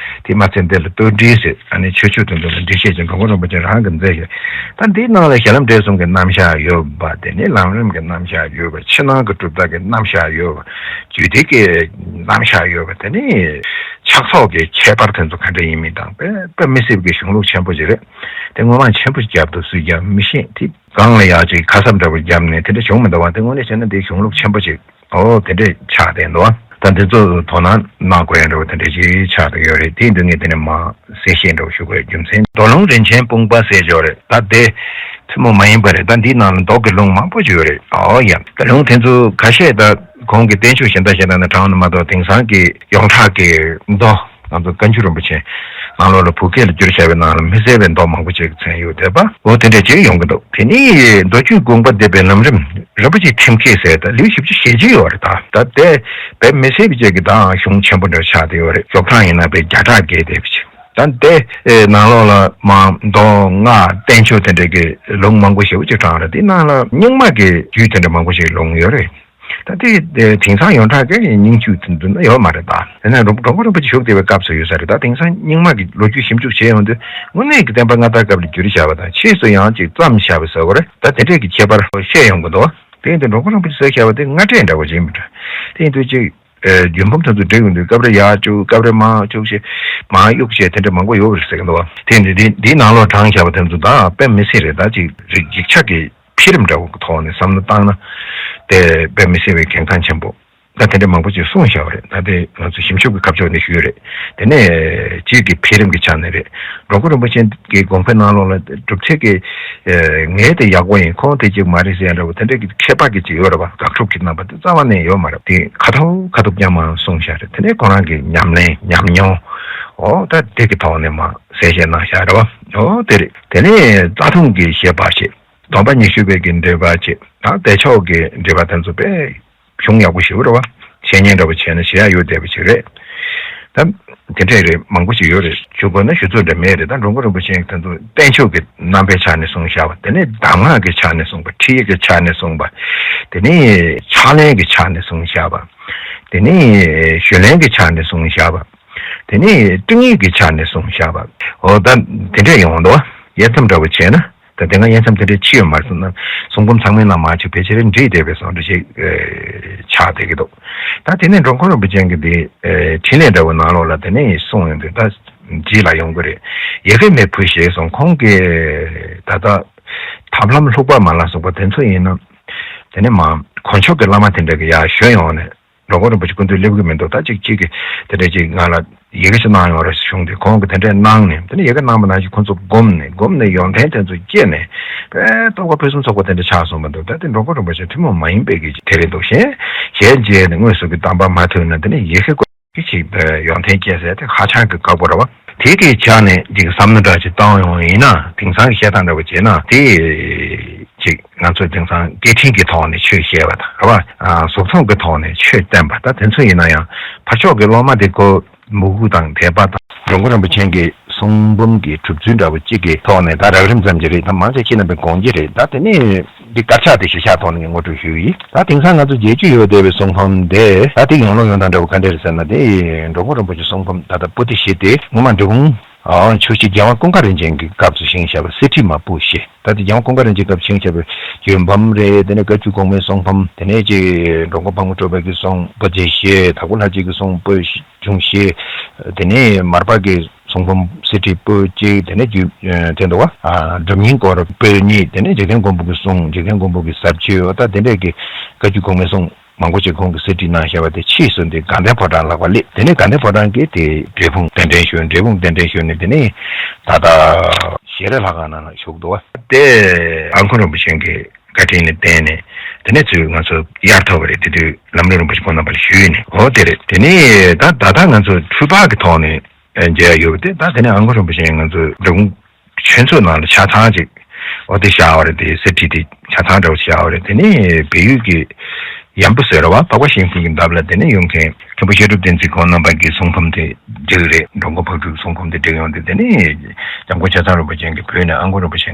དེ་མ་ཚད་འདི་ལ་བསྟོད་འགྲེལ་ཟེར་ཨ་ནི་ཆོས་ཕྱོགས་དེ་ཚོ་ལ་འགྲེལ་བཤད་ཅིག་འགྲོ་མགོན་རིན་པོ་ཆེ་རང་གིས་མཛད་ཡོད། ད་འདིའི་ནང་ལ་ཞྭ་ལམ་འབྲས་གསུམ་གྱི་རྣམ་གཞག་ཡོད་པ། དེ་ནས་ལམ་རིམ་གྱི་རྣམ་གཞག་ཡོད་པ། ཕྱི་ནང་གི་གྲུབ་མཐའ་གྱི་རྣམ་གཞག་ཡོད་པ། རྒྱུད་སྡེ་གི་རྣམ་གཞག་ཡོད་པ། དེ་ནས་ཕྱག་ཚོགས་ཀྱི་ཁྱད་པར་དེ་ཚོ་ག་འདྲ་ཡིན་མིན་དང་དཔེ་དཔེ་མི་སྲིད་པའི་གཞུང་ལུགས་ཆེན་པོ་ཅིག་རེད། དེ་སྔོན་མ་མཆན་བུ་བརྒྱབ་འདུག་སུས་བརྒྱབ་མི་ཤེས། དེ་སྒང་ལ་ཡག་ཅིག་ཁ་གསབ་འདྲ་བོ་བརྒྱབ་ནས་དེ་འདྲ་བྱུང་མི་འདུག་བ། དེ་དངོས་གནས་བྱས་ན་འདི་གཞུང་ལུགས་ཆེན་པོ་ཅིག་ཨོ་དེ་འདྲས་ཆགས་བསྡད་འདུག་ད་འདི་ཚོ་དོ་སྣང་གནང་དགོས་ཡ་འདྲ་བོ་དེ་འདྲས་ཅིག་ཆགས་བསྡད་ཡོད་རེད། དེ་འདི་ངས་དེ་ནས་མ་གསལ་བཤད་འདྲ་བོ་ཞུ་དགོས་རྒྱུ་མཚན། མདོ་ལུང་རིན་ཆེན་སྤུངས་པ་ཟེར་ཡོད་རེད། ད་དེ་ཐུན་མོང་མ་ཡིན་པ་རེད། ད་འདིའི་ནང་ལ་མདོ་གི་ལུང་མང་པོ་ཅིག་ཡོད་རེད། ཨོ་ཡ་ད་ལུང་དེ་ཚོ་ཁ་ཤས་ད་གོང་གི་བསྟན་བཅོས་གཞན་དག་གཞན་དག་ནས་དྲངས་ནས་མ་གཏོགས་དེང་སང་གི་ཡོངས་གྲགས་ཀྱི་མདོ། ང་ཚོ་བཀའ་འགྱུར་རིན་པོ་ཆེ་ནང་ལོགས་ལ་བོད་སྐད་ལ་བསྒྱུར་བྱས་པའི་ནང་ལ་མི་གསལ་བའི་མདོ་མང་པོ་ཅིག་གི་མཚན་ཡོད་བསྡད་པ། འོ་དེ་འདྲ་ཅིག་ཡོང་གི་འདུག་དེ་ནས་མདོ་རྒྱུད་དགོངས་པ་འདེབས་པའི་ལམ་རིམ་རིན་པོ་ཆེའི་ཁྲིམས་བཀོད་ཟེར་ད་ལེའུ་བཞི་བཅུ་ཞེ་གཅིག་ཡོད་རེད། ད་ད་དེ་དཔེ་མི་སྲིད་པའི་ཅིག་གི་ད་གཞུང་ཆེན་པོ་འདྲ་ཆགས་བསྡད་ཡོད་རེད། ཞོགས་ཐང་ཡིན་ན་དཔེ་བརྒྱ་ཕྲག་བརྒལ་བསྡད་པ་ཅིག་ད་དེ་ནང་ལོགས་ལ་མ་མདོ་སྔགས་བསྟན་བཅོས་དེ་འདྲ་གི་ལུང་མང་པོ་ཞེ་པོ་ཅིག་དྲངས་རེད། དེ་ནང་ལ་རྙིང་མ་གི་རྒྱུད་དེ་འདྲ་མང་པོ་ཞིག་ལུང་ཡོད་རེད། ད་དེ་དེང་སང་ཡོངས་གྲགས་ཀྱི་སྙིང་བཅུད་དེ་འདུག་ན་ཡོད་མ་རེད་ད། དེ་ནས་འགྲོ་འགྲོ་མགོན་རིན་པོ་ཆེ་བཞུགས་བསྡད་པའི་སྐབས་སུ་ཡོད་ས་རེད་ད། དེང་སང་རྙིང་མ་གི་ལོ་རྒྱུས་ཞིབ་འཇུག་བྱས་ཡོང་དུས་དངོས་གནས་ཀྱི་བསྟན་པ་སྔ་དར་སྐབས་ལ་བསྒྱུར་བཞག་པ་དང་ཕྱིས་སུ་ཡང་ཅིག་བརྩམས་བཞག་པ་ཟེར་དགོས་རེད་ད། དེ་འདྲས་ཀྱི་ཁྱད་པར་བཤད་ཡོང་གི་འདུག་དེ་ཡིན་དུས་འགྲོ་མགོན་རིན་པོ་ཆེ་ཟེར་བཞག་པ་དེ་སྔ་གྲས་འདྲ་བོ་ཅིག་ཡིན་པ་འདྲ། དེ་ཡིན་དུས་ཅིག་རྒྱུན་འབུམ་དེ་ཚོ་བསྒྲིགས་ཡོང་དུས་སྐབས་རེ་ཡར་བཅུག་སྐབས་རེ་མར་བཅུག་བྱས་མར་གཡུག་བྱས་དེ་འདྲ་མང་པོ་ཡོད་པ་རེད་ཟེར་གྱི་འདུག་བ། དེ་འདི་འདི་འདིའི་ནང་ལོགས་དྲངས་བཞག་པ་དེ་ཚོ་ད་དཔེ་མི་སྲིད་རེད་ད། ཅིག་རིགས་ཡིག་ཆ་གི་འཕེལ་རིམ་འདྲ་བོ་གི་ཐོག་ནས་བསམ་བློ་བཏང་ན་དེ་དཔེ་མི་སྲིད་པའི་གལ་འགངས་ཆེན་པོ། ད་དེ་འདྲ་མང་པོ་ཅིག་གསུངས་བཞག་པ་རེད། ད་དེ་ང་ཚོ་ཞིབ་འཇུག་གི་ཁ་ཕྱོགས་ནས་ཞུས་རེད། དེ་ནས་སྤྱིར་གྱི་འཕེལ་རིམ་གྱི་ཆ་ནས་རེད། འགྲོ་མགོན་རིན་པོ་ཆེ་གི་དགོངས་པའི་ནང་ལོགས་ལ་སྒྲུབ་བྱེད་ཀྱི་ངས་དེ་ཡག་པོ་ཡིན་ཁོང་དེ་གཅིག་མ་རེད་ཟེར་ཡ་འདྲ་བོ་དེ་འདྲ་གི་ཁྱད་པར་གྱི་ཅིག་ཡོད་རེད་བ། དགག་སྒྲུབ་ཀྱི་རྣམ་པ་དེ་རྩ་བ་ནས་ཡོད་མ་རེད། དེ་ཁ་ཐོག་ཁ་ཐོག་རྐྱང་མ་གསུངས་བཞག་རེད། དེ་ནས་ཁོ་རང་གི་ཉམས་ལེན་ཉམས་མྱོང་འོ་ད་དེ་གི་ཐོག་ནས་མ་གསལ་བཤད་གནང་བཞག་རེད་བ། འོ་དེ་རེད། དེ་ནས་རྩ་ལྟུང་གི་བཤད་པ་བྱེད། སྡོམ་པ་ཉི་ཤུ་པའི་གི་འགྲེལ་པ་བྱེད་དང་བདེ་མཆོག་གི་འགྲེལ་པ་དེ་ཚོ་དཔེ་གཞུང་ཡག་པོ་ཞེ་པོ་རེད་བ། བཤད་ཉན་འདྲ་བོ་བྱས་ན་ཞེ་ཡག་ཡོད་བསྡད་པ་ཞིག་རེད། ད་དེ་འདྲས་རེད། མང་པོ་ཞིག་ཡོད་རེད། ཞུ་དགོས་ན་ཞུ་ཚོད་འདྲ་མེད་རེད། ད་འགྲོ་མགོན་རིན་པོ་ཆེ་དེ་ཚོ་བསྟན་བཅོས་ཀྱི་རྣམ་པའི་ཆ་ནས་གསུངས་བཞག་པ། དེ་ནས་གདམས་ངག་གི་ཆ་ནས་གསུངས་པ། ཁྲིད་ཡིག་གི་ཆ་ནས་གསུངས་པ། དེ་ནས་ཕྱག་ལེན་གྱི་ཆ་ནས་གསུངས་བཞག་པ། དེ་ནས་ཞུས་ལན་གྱི་ཆ་ནས་གསུངས་བཞག་པ། དེ་ནས་སྤྲིང་ཡིག་གི་ཆ་ནས་གསུངས་བཞག་པ། འོ་ད་དེ་འདྲས་ཡོང་འདུག་བ། དབྱེ་མཚམས་འདྲ་བོ་བྱས་ན། ད་དེ་སྔ་དབྱེ་མཚམས་དེ་འདྲའི་ཕྱེ་ཡོད་མ་རེད་ཟེར་ན། གསུང་འབུམ་ཚང་མའི་ནང་མ་ཕྱེ་ཕལ་ཆེར་འགྲིག་བསྡད་པའི་བཟོ་འདྲ་ཞིག་ཆགས་བསྡད་ཀྱི་འདུག་ད་དེ་ནས་འགྲོ་མགོན་རིན་པོ་ཆེ་གི་དེ་འཕྲིན་ལས་འདྲ་བོ་ནང་ལོགས་ལ་དེ་ནས་གསུངས་ཡོང་དུས་ད་རྗེས་ལ་ཡོང་གི་རེད། ཡ་གི་མེ་ཕུ་ཞེས་གསུངས། ཁོང་གིས་ད་ལྟ་ཐབས་ལམ་ལྷུག་པ་མ་ལ་སོགས་པ་དེ་ཚོ་ཡིན་ན། དེ་ནས་མ་དཀོན་མཆོག་གི་བླ་མ་དེ་འདྲ་གི་ཡར་བཞུགས་ཡོང་ནས། འགྲོ་མགོན་རིན་པོ་ཆེ་སྐུ་མདུན་སླེབས་ཀྱི་མི་འདུག་ད་ཅིག་ཅིག་གིས་དེ་འདྲ་ཅིག་ང་ལ་ཡི་གེ་ཞིག་གནང་ཡོང་རེད་ཞུས་ཏེ་ཁོང་གིས་དེ་འདྲ་གནང་ནས། དེ་ནས་ཡི་གེ་གནང་བ་ནང་བཞིན་ཁོ་ཚོ་བསྒོམས་ནས་བསྒོམས་ནས་ཡོན་ཏན་དེ་ཚོ་སྐྱེས་ནས་དཔེ་རྟོགས་པ་ཕུན་སུམ་ཚོགས་པ་དེ་འདྲ་ཆགས་སོང་བ་འདུག་ད་དེ་འགྲོ་མགོན་རིན་པོ་ཆེ་ཐུན་མོང་མ་ཡིན་པའི་གི་དེ་རེད་འདུག་གཞན་གཞན་བྱས་ནས་དངོས་སུ་གི་དམ་པ་མ་ཐུག་ན་དེ་ནས་ཡི་གེ་ཀྱི་ཅིག་ཡོན་ཏན་སྐྱེ་ཟེར་དེ་ཧ་ཅང་གི་དཀའ་པོ་རེད་བ། དེ་གི་ཆ་ནས་ཅིག་བསམ་བློ་འདྲ་ཅིག་བཏང་ཡོང་ཡིན་ན། དེང་སང་གི་བཤད་སྟངས་འདྲ་བོ་བྱས་ན་དེ་ཅིག་ང་ཚོ་དེང་སང་སྐད་འཕྲིན་གྱི་ཐོག་ནས་ཆོས་བཤད་པ་དང་རེད་བ། གཟུགས་མཐོང་གི་ཐོག་ནས་ཆོས་བསྟན་པ་ད་དེ་ཚོ་ཡིན་ན་ཡང་ཕར་ཕྱོགས་ཀྱི་སློབ་མ་དེ་ཁོ་མོས་གུས་དང་དད་པ་དང་འགྲོ་མགོན་རིན་པོ་ཆེ་གི་གསུང་འབུམ་གྱི་གྲུབ་ཚུལ་འདྲ་བོ་གཅིག་གི་ཐོག་ནས་ད་རགས་རིམ་ཙམ་གྱི་རེད། ད་མང་ཆེ་ཁྱེད་རྣམ་པས་དགོངས་ཀྱི་རེད། ད་དེ་ནས་འདི་དཀར་ཆག་དེ་གཞིར་བཞག་ཐོག་ནས་ངས་ངོ་སྤྲོད་ཞུ་གི་ཡིན། ད་དེང་སང་ང་ཚོ་མཇལ་རྒྱུ་ཡོད་བསྡད་པའི་གསུང་འབུམ་དེ་ད་དེ་ཡོང་ལོང་ཡོང་སྟངས་འདྲ་བོ་ག་འདྲ་རེད་ཟེར་ན། དེ་འགྲོ་མགོན་རིན་པོ་ཆེ་གསུང་འབུམ་ད་ལྟ་པོ་ཏི་བཞི་དེ་སྔོན་མ་འབྲི་གུང་ཆོས་རྗེ་རྒྱལ་དབང་ཀུན་དགའ་རིན་ཆེན་གྱི་སྐབས་སུ་བཞེངས་བཞག་པ་གསེར་ཁྲི་མ་པོ་བཞི། ད་དེ་རྒྱལ་དབང་ཀུན་དགའ་རིན་ཆེན་སྐབས་བཞེངས་བཞག་པའི་རྒྱུད་འབུམ་རེད། དེ་ནས་བཀའ་བརྒྱུད་གོང་མའི་གསུང་འབུམ། དེ་ནས་ཅིག་འགྲོ་མགོན་ཕག་མོ་གྲུ་པ་གི་གསུང་པོ་ཏི་བཞི། དྭགས་པོ་ལྷ་རྗེ་གི་གསུང་པོད་འབྱུང་བཞི། དེ་ནས་མར་པ་གི་གསུང་འབུམ་གསེར་ཁྲི་པོད་གཅིག་དེ་ནས་རྒྱུད་དེ་འདུག་བ། སྒྲུབ་གཉེར་སྐོར་པོད་གཉིས། དེ་ནས་འཇིག་རྟེན་མགོན་པོ་གི་གསུང་། འཇིག་རྟེན་མགོན་པོ་གི་ཟབ་ཆོས། འོ་ད་དེ་འདྲས་ཀྱི་བཀའ་བརྒྱུད་གོང་མའི་གསུང་མང་པོ་ཅིག་ཁོང་གིས་གསེར་ཁྲིད་གནང་བཞག་པ་དེ་ཕྱིས་སུ་འདི་དགའ་ལྡན་ཕོ་བྲང་ལག་པ་སླེབས། དེ་ནས་དགའ་ལྡན་ཕོ་བྲང་གིས་དེ་འབྲས་སྤུངས་གདན་འདྲེན་ཞུས། འབྲས་སྤུངས་གདན་འདྲེན་ཞུས་ནས་དེ་ནས་ད་ལྟ་ཞལ་རས་ལྷ་ཁང་ནང་ལ་བཞུགས་འདུག་བ། དེ་ཨ་ཁུ་རིན་པོ་ཆེ་གི་བཀའ་དྲིན་ལ་བརྟེན་ནས་དེ་ནས་ཚུར་ང་ཚོ་དབྱར་ཐོབ་པ་རེད། དེ་དུས་ལམ་རིམ་རིན་པོ་ཆེ་ཁོང་རྣམ་པ་ལ་ཞུས་ནས། འོ་དེ་རེད། དེ་ནས་ད་ད་ལྟ་ང་ཚོ་འཕྲུལ་པར་གྱི་ཐོག་ནས་མཇལ་ཡ་ཡོད་པ་དེ། ད་དེ་ནས་ཨ་ཁུ་རིན་པོ་ཆེ་ང་ཚོ་འབྲི་གུང་ཆོས་མཚོ་ནང་ལ་ཆ་ཚང་ཅིག་འོ་དེ་བཞག་པ་རེད། དེ་གསེར་ཁྲི་དེ་ཆ་ཚང་འདྲ་བོ་བཞག་པ་རེད། དེ་ནས་བལ་ཡུལ་གྱི་ཡམ་བུ་ཟེར་བ་འཕགས་པ་ཤིང་ཕུག་གི་འདབས་ལ་དེ་ནས་ཡོང་མཁན་མཁན་པོ་བཤད་སྒྲུབ་བསྟན་འཛིན་ཁོང་རྣམ་པ་གི་གསུང་འབུམ་དེ་བསྒྲིགས་རེད། འགྲོ་མགོན་ཕག་གྲུའི་གསུང་འབུམ་དེ་བསྒྲིགས་ཡོང་དུས་དེ་ནས་འཇམ་མགོན་ཆ་ཚང་རིན་པོ་ཆེ་གིས་བོད་ནས་ཨ་ཁུ་རིན་པོ་ཆེ་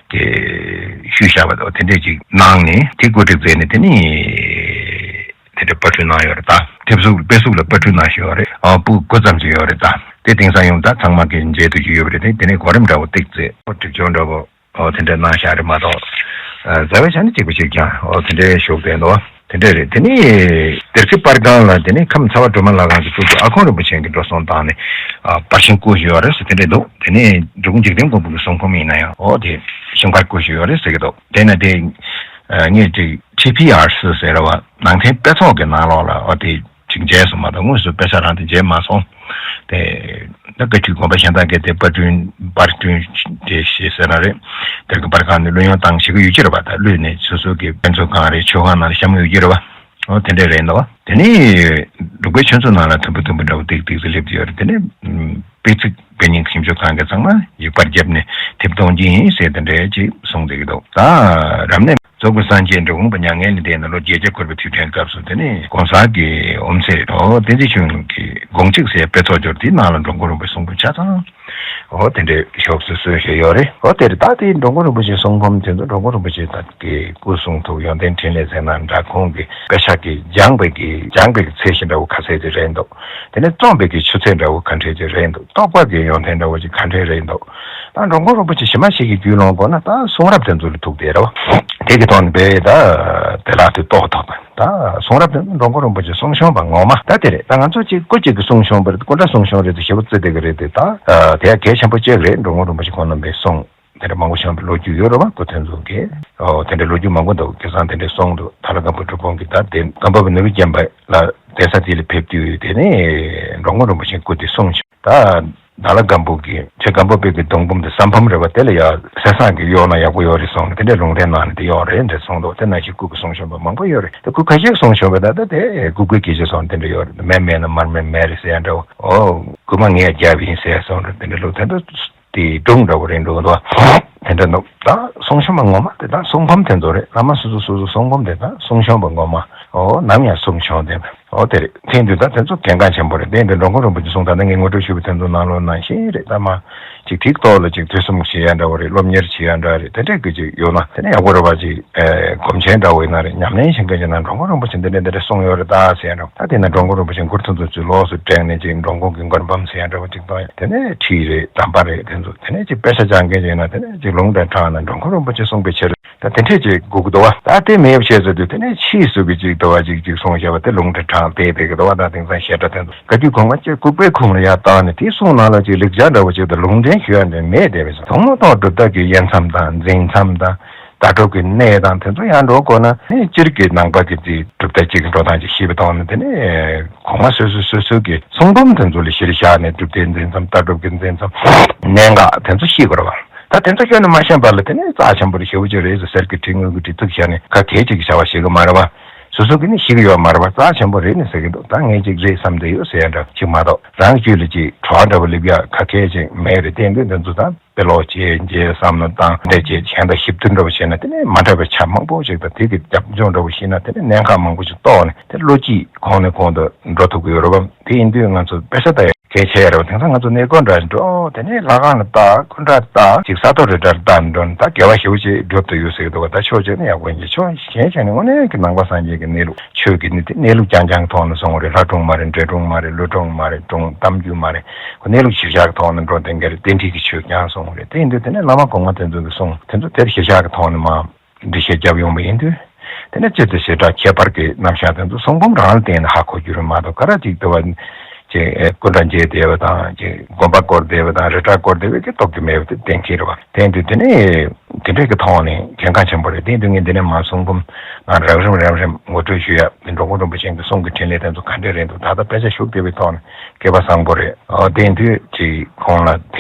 གིས་ཞུས་བཞག་པ་དང་དེ་འདྲས་ཅིག་གནང་ནས་དེ་བཀོད་སྒྲིག་མཛད་ནས་དེ་ནས་དེ་འདྲ་པར་སྐྲུན་གནང་ཡོད་རེད་ད། དེབ་གཟུགས་དཔེ་གཟུགས་ལ་པར་སྐྲུན་གནང་བཞིན་ཡོད་རེད། ཨ་པོ་དགུ་ཙམ་ཅིག་ཡོད་རེད་ད། དེ་དེང་སང་ཡང་ད་ཚང་མ་གིས་མཇལ་ཐུབ་ཀྱི་ཡོད་པ་རེད། དེ་དེ་ནས་གོ་རིམ་འདྲ་བོ་ཏིག་ཙེ་སྒྲིག་སྦྱོར་འདྲ་བོ་ཨོ་དེ་འདྲ་གནང་བཞག་རེད་མ་གཏོགས། ཨ་རྩ་བའི་ཆ་ནས་གཅིག་པ་གཅིག་རྐྱང་ཨོ་དེ་འདྲའི་ཞུགས་བསྡད་འདུག་དེ་འདྲ་རེད། དེ་ནས་གཏེར་ཁའི་པར་ཁང་ལ་དེ་ནས་ཁམས་ཚ་བ་སྒྲོལ་མ་ལྷ་ཁང་གི་གཙུག་སྡེ་ཨ་ཁུ་རིན་པོ་ཆེ་གིས་འགྲོ་སོང་བཏང་ནས་ཨ་པར་ཤིང་བརྐོས་བཞག་ཡོད་རེད་ཟེར་དེ་འདྲ་འདུག་དེ་ནས་འབྲི་གུང་འཇིག་རྟེན་མགོན་པོ་གི་གསུང་འབུམ་ཡིན་ན་ཡང་ཨོ་དེ་ཤིང་པར་བརྐོས་བཞག་ཡོད་རེད་ཟེར་གྱི་འདུག་དེ་ནས་དེ་ཨ་ངས་ཅིག་ཊི་པི་ཨར་སི་ཟེར་བ་ནང་བསྟན་དཔེ་ཚོགས་ཀྱི་ནང་ལོགས་ལ་ཨོ་དེ་ཅིག་མཇལ་སོང་མ་གཏོགས་དངོས་སུ་དཔེ་ཆ་རང་དེ་མཇལ་མ་སོང་། དེ་ད་བཀའ་བརྒྱུད་དགོན་པ་གཞན་དག་གིས་དེ་པར་སྐྲུན་པར་སྐྲུན་དེ་ཞེས་ཟེར་ན་རེད། དེར་གི་པར་ཁང་ནས་བླུ་ཡོང་བཏང་བྱེད་ཀྱི་ཡོད་ཀྱི་རེད་པ། ད་བླུས་ནས་སོ་སོ་གི་དཔེ་མཛོད་ཁང་རེད་མཆོད་ཁང་ནང་ལ་བཤམས་ཡོད་ཀྱི་རེད་པ། ཨོ་དེ་འདྲས་རེད་འདུག་བ། དེ་ནས་འབྲུག་པའི་ཆོས་ཚོགས་ནང་ལ་མཐོན་པོ་མཐོན་པོ་འདྲ་བོ་ཏིག་ཏིག་ཙམ་སླེབས་ཀྱི་ཡོད་རེད། དེ་ནས་དཔེ་ཚིག་དཔེ་རྙིང་ཞིབ་འཇུག་ཁང་གི་ཚང་མ་ཡིག་པར་བརྒྱབ་ནས་དེབ་གཏོང་གི་ཡིན་ཟེར་དེ་འདྲའི་ཅིག་གསུངས་བསྡད་ཀྱི་འདུག་ད་རབ་གནས་རྫོགས་པའི་སངས་རྒྱས་འབྲི་གུང་པ་མྱ་ངན་ལས་འདས་ནས་ལོ་བརྒྱད་བརྒྱ་འཁོར་བའི་དུས་དྲན་སྐབས་སུ་དེ་ནས་གོང་ས་གི་འོད་ཟེར་ཨོ་བསྟན་འཛིན་ཆོས་གླིང་གི་དགོངས་གཅིག་ཟེར་དཔེ་ཚོགས་འབྱོར་དེའི་ནང་ལ་འགྲོ་མགོན་རིན་པོ་ཆེ་གསུང་འབུམ་ཆ་ཚང་། འོ་དེ་འདྲའི་ཤོག་སོ་སོས་ཞེས་ཡོད་རེད། འོ་དེ་རེད། ད་དེ་འགྲོ་མགོན་རིན་པོ་ཆེའི་གསུང་འབུམ་དེ་ཚོ་འགྲོ་མགོན་རིན་པོ་ཆེ་ད་གི་སྐུ་གསུང་ཐུགས་ཡོན་ཏན་ཕྲིན་ལས་ཟེར་ན་འདྲ། ཁོང་གི་དཔེ་ཆ་གི་སྦྱངས་པའི་གི་སྦྱངས་པའི་གི་ཚད་གཞི་འདྲ་བོ་ག་ཚད་ཅིག་རེད་འདུག་དེ་ནས་རྩོམ་པའི་གི་ཆུ་ཚད་འདྲ་བོ་ག་འདྲས་ཅིག་རེད་འདུག་རྟོགས་པ་གི་ཡོན་ཏན་འདྲ་བོ་ཅིག་ག་འདྲས་རེད་འདུག་ད་འགྲོ་མགོན་རིན་པོ་ཆེ་ཞི་མ་ཞིག་གི་རྒྱུད་ལོངས་དགོས་ན་ད་གསུང་རབ་དེ་ཚོ་ལ་ཐུག་བསྡད་རེད་བ། དེ་གི་ཐོག་ནས་བས་ད་དེ་ལ་དེ་རྟོགས་ཐུབ་པ། ད་གསུང་རབ་དེ་ནི་འགྲོ་མགོན་རིན་པོ་ཆེ་གསུང་བྱོན་པ་ངོ་མ་ད་དེ་རེད། ད་ང་ཚོ་གཅིག་སྐུ་གཅིག་གི་གསུང་བྱོན་པ་རེད། སྐུ་འདྲ་གསུང་བྱོན་རེད་དེ་ཞེ་པོ་བརྩི་བསྡད་ཀྱི་རེད་དེ། ད་དེ་ཡང་གལ་ཆེན་པོ་གཅིག་རེད། འགྲོ་མགོན་རིན་པོ་ཆེ་ཁོང་རྣམ་པའི་གསུང་དེ་འདྲ་མང་པོ་བྱོན་པའི་ལོ་རྒྱུས་ཡོད་རེད་བ། སྐུ་མཁྱེན་ཚོ་གིས་ཨོ་དེ་འདྲའི་ལོ་རྒྱུས་མང་པོ་འདུག་ཁ་སང་དེ་འདྲའི་གསུང་འདུག་ད་ལྟ་སྒམ་པོ་སྒྲུབ་དཔོན་གྱིས་ད་དེ་སྒམ་པོ་པའི་ནོར་བུ་བརྒྱན་པ་ལ་གདན་ས་དེ་ལ་ཕེབས་དུས་དེ་ནས་འགྲོ་མགོན་རིན་པོ་ཆེ་སྐུ་དེ་གསུང་བྱོན། ད་ནཱ་ལེནྡྲ་སྒམ་པོ་གི་ཆེ་སྒམ་པོ་པའི་གི་སྡོང་འབུམ་དེ་ས་ཕམ་རེད་བ། དེ་ལ་ཡ་གསེར་ཟངས་ཀྱི་གཡོགས་ན་ཡག་པོ་ཡོད་རེད་གསུངས་ནས་དེ་འདྲའི་ལུང་བསྟན་གནང་ནས་དེ་ཡོད་རེད་འདྲ་གསུངས་འདུག་དེ་ནང་བཞིན་སྐུ་གི་གསུང་བྱོན་པ་མང་པོ་ཡོད་རེད། དེ་སྐུ་ཁ་ཤས་གསུང་བྱོན་པ་ད་ལྟ་དེ་སྐུ་སྒེར་གྱི་ཆེ་སོང་དེ་འདྲ་ཡོད་རེད། མེད་མེད་ན་མར་མེ་མེད་རེད་ཟེར་ཡ་འདྲ་བོ། ཨོ་སྐུ་མ་ངས་རྒྱབ་ཡིན་ཟེར་གསུངས་རེད། དེ་འདྲ་ལུགས་དེ་འདྲ་དེ་སྒྲུང་འདྲ་བོ་རེད་འདུག་དོ། དེ་འདྲ་འདུག་ད་གསུང་བྱོན་པ་ངོ་མ་དེ་ད་གསུང་འབུམ་དེ་ཚོ་རེད། བླ་མ་སོ་སོ་སོ་སོ་གསུང་འབུམ་དེ་ད་གསུང་བྱོན་པ་ངོ་མ་ཨོ་ནམ་ཡང་གསུང་བྱོན་དེ། ཨོ་དེ་རེད། དེང་དུས་ད་དེ་ཚོ་གལ་འགངས་ཆེན་པོ་རེད། དེ་འདི་འགྲོ་མགོན་རིན་པོ་ཆེ་གསུང་ད་ནི་ངས་ངོ་སྤྲོད་ཞུས་པ་དེ་ཚོ་ནང་ལོགས་ནང་བཞིན་རེད། ད་མ་ཅིག་དེའི་ཐོག་ལ་ཅིག་ཐོས་བསམ་བྱེད་ཡ་འདྲ་བོ་རེད། སློབ་གཉེར་བྱེད་ཡ་འདྲ་རེད། དེ་འདྲས་ཀྱི་ཅིག་ཡོད་ན་དེ་ནས་ཡག་པོ་རེད་བ། ཅིག་ཨེ་སྒོམ་ཆེན་འདྲ་བོ་ཡིན་ན་རེད། ཉམས་ལེན་བྱེད་མཁན་ཅིག་ན་འགྲོ་མགོན་རིན་པོ་ཆེ་འདི་འདྲས་འདི་འདྲས་གསུངས་ཡོད་རེད་ད་ཟེར་ཡ་འདྲ་བོ། ད་དེ་ན་འགྲོ་མགོན་རིན་པོ་ཆེ་མགུར་དེ་ཚོ་ཚུར་ལོགས་སུ་བསྒྲེངས་ནས་ཅིག་འགྲོ་མགོན་གྱི་མགུར་འབུམ་ཟེར་ཡ་འདྲ་བོ་ཅིག་བཏང་ཡ་དེ་ནས་ཁྲིད་རེད། གདམས་པ་རེད། དེ་ཚོ་དེ་ནས་ཅིག་དཔེ་ཆ་སྦྱང་མཁན་ཅིག་ཡིན་ན་དེ་ནས་ཅིག་ལུང་དང་དྲངས་ན་འགྲོ་མགོན་རིན་པོ་ཆེ་གསུངས་པའི་ཕྱིར། ད་དེ་འདྲས་ཅིག་དགོས་ཀྱི་འདུག་བ། ད་དེ་མེད་པ་བྱས་ཟེར་དུས་དེ་ནས་ཕྱིས་སུ་གི་ཅིག་འདུག་བ། ཅིག་ཅིག་གསུངས་བཞག་པ་དེ་ལུང་དེ་དྲངས་བསྡད་བསྡད་ཀྱི་འདུག་བ། ད་དེང་སང་བཤད་གྲྭ་དེ་ཚོ་བཀའ་བརྒྱུད་གོང་མ་ཅིག་ལྐུགས་པའི་ཁུངས་ལ་ཡར་བཏང་ནས་དེའི་གསུང་ནང་ལ་ཅིག་ལེགས་སྦྱར་འདྲ་བོ་ཅིག་དང་ལུང་འདྲེན་ཞུ་ཡ་འདྲ་མེད་བསྡད་པའི་ཚོ། ཐུན་མོང་ཐོག་སྒྲུབ་ཐབས་ཀྱི་དབྱེ་མཚམས་དང་འཛིན་མཚམས་དང་ལྟ་གྲུབ་ཀྱི་གནད་དང་དེ་ཚོ་ཡར་འགྲོ་དགོས་ན་ནི་སྤྱིར་གྱི་ནང་པ་གི་དེ་སྒྲུབ་ཐབས་ཅིག་གི་འགྲོ་སྟངས་ཅིག་ཤེས་པ་དང་ནི་དེ་ནས་གོང་མ་སོ་སོ་སོ་སོ་གི་གསུང་འབུམ་དེ་ཚོ་ལ་གཞིར་བཞག་ནས་སྒྲུབ་ཐབས་འཛིན་མཚམས་ལྟ་གྲུབ་ཀྱི་འཛིན་མཚམས་གནད་འགག་དེ་ཚོ་ཤེས་དགོས་རེད་བ། ད་དེ་ཚོ་ཤེས་ནས་མ་ཤེས་པ་ལ་དེ་ནས་རྩ་ཆེན་པོ་རེད། ཞེ་པོ་ཅིག་རེད་ཟེར་གསེར་གྱི་ཁྲི་དངུལ་གྱི་ཁྲི་བཙུགས་བཞག་ནས་ཁ་གས་ཅིག་བྱ་བ་ཞིག་གི་མ་རེད་བ། སོ་སོ་གིས་ནི་ཤེས་ཀྱི་ཡོད་མ་རེད་བ། རྩ་ཆེན་པོ་རེད་ནི་ཟེར་གྱི་འདུག་ད་ངས་ཅིག་རེད་བསམ་བསྡད་ཡོད་ཟེར་ཡ་འདྲ་ཅིག་མ་གཏོགས་རང་རྒྱུད་ལ་ཅིག་བྲོ་བ་འདྲ་བོ་སླེབས་ཡ་ཁ་གས་ཅིག་མེད་རེད། དེ་འདུག་འདི་ཚོ་ད་དཔེ་ཀློག་བྱས་རྗེས་བསམ་བློ་བཏང་འདྲ་བྱས་གཞན་དང་ཞིབ་བསྡུར་འདྲ་བོ་བྱས་ན་དེ་ནས་མ་འདྲ་བའི་ཆ་མང་པོ་ཅིག་དང་དེ་གི་རྒྱབ་ལྗོངས་འདྲ་བོ་ཤེས་ན་དེ་ནས་གནད་འགག་མང་པོ་ཅིག་རྟོགས་ནས་དེ་བློ་སྐྱིད་གོང་ནས་གོང་དུ་འགྲོ་ཐུབ་ཀྱི་ཡོད་རེད་བ། དེ་ཡིན་དུས་ང་ཚོ་དཔེ་ཆ་ལྟ་ཡ་གལ་ཆེ་རེད་བ། དེང་སང་ང་ཚོ་གནས་སྐོར་འདྲ་འགྲོ། དེ་ནས་ལྷ་ཁང་ལ་བལྟ། སྐུ་འདྲ་བལྟ། ཅིག་ས་ཐོག་རི་བྲག་ལ་བལྟ་འགྲོ་ན་ད་དགེ་བ་ཞེ་པོ་ཅིག་སྒྲུབ་ཏུ་ཡོད་ཟེར་གྱི་འདུག་བ། ད་ཕྱོགས་གཅིག་ནས་ཡག་པོ་ཡིན་གྱི་ཕྱོགས་གཞན་ཞིག་ནས་དངོས་གནས་ཀྱི་ནང་པ་སངས་རྒྱས་ཀྱི་གནས་ལུགས་ཆོས་ཀྱི་གནས་དེ་གནས་ལུགས་རྐྱང་རྐྱང་གི་ཐོག་ནས་གསུངས་རེད། ལྷ་སྒྲུང་མ་རེད། འདྲེ་སྒྲུང་མ་རེད། ཀླུ་སྒྲུང་མ་རེད། སྒྲུང་གཏམ་རྒྱུད་མ་རེད། ཁོ་གནས་ལུགས་གཞིར་བཞག་གི་ཐོག་ནས་འགྲོ་བསྡད་མཁན་རེད། གཏན་ཁྲིད་ཀྱི་ཆོས་རྐྱང་གསུངས་རེད། དེ་ཡིན་དུས་དེ་ནས་བླ་མ་གོང་མ་དེ་ཚོ་གི་གསུང་དེ་ཚོ་དེར་གཞིར་བཞག་གི་ཐོག་ནས་མ། འགྲེལ་བཤད་བརྒྱབ་ཡོང་བ་ཡིན་དུས། དེ་ནས་སྤྱིར་དུ་བྱེ་བྲག་ཁྱད་པར་གྱི་རྣམ་གཞག་དེ་ཚོ་གསུང་འབུམ་རང་ལ་བརྟེན་ནས་ཧ་གོ་རྒྱུ་རེད་མ་གཏོགས། ག་རེ་ཅིག་ལྟ་བ་ཅིག་སྐུ་འདྲ་མཇལ་བསྡད་པ་དང་ཅིག་དགོན་པ་སྐོར་བསྡད་པ་དང་རི་བྲག་སྐོར་བསྡད་པ་གིས་རྟོགས་རྒྱུ་མེད་པ་དེ་གཏན་འཁེལ་རེད་བ། དེ་ཡིན་དུས་དེ་ནས་དེ་འདྲས་ཀྱི་ཐོག་ནས་གལ་འགངས་ཆེན་པོ་རེད། དེ་ཡིན་དུས་ངས་འདི་ནས་མར་གསུང་འབུམ་ནང་རགས་རིམ་རགས་རིམ་ངོ་སྤྲོད་ཞུ་ཡ། འདི་འགྲོ་མགོན་རིན་པོ་ཆེ་གི་གསུང་གི་ཕྲིན་ལས་དེ་ཚོ་ག་འདྲས་རེད་འདུག་ད་ལྟ་དཔེ་ཆ་བཞུགས་བསྡད་པའི་ཐོག་ནས་སྐལ་པ་བཟང་པོ་རེད། ཨོ་དེ་ཡིན་དུས་ཅིག་ཁོང་ལ་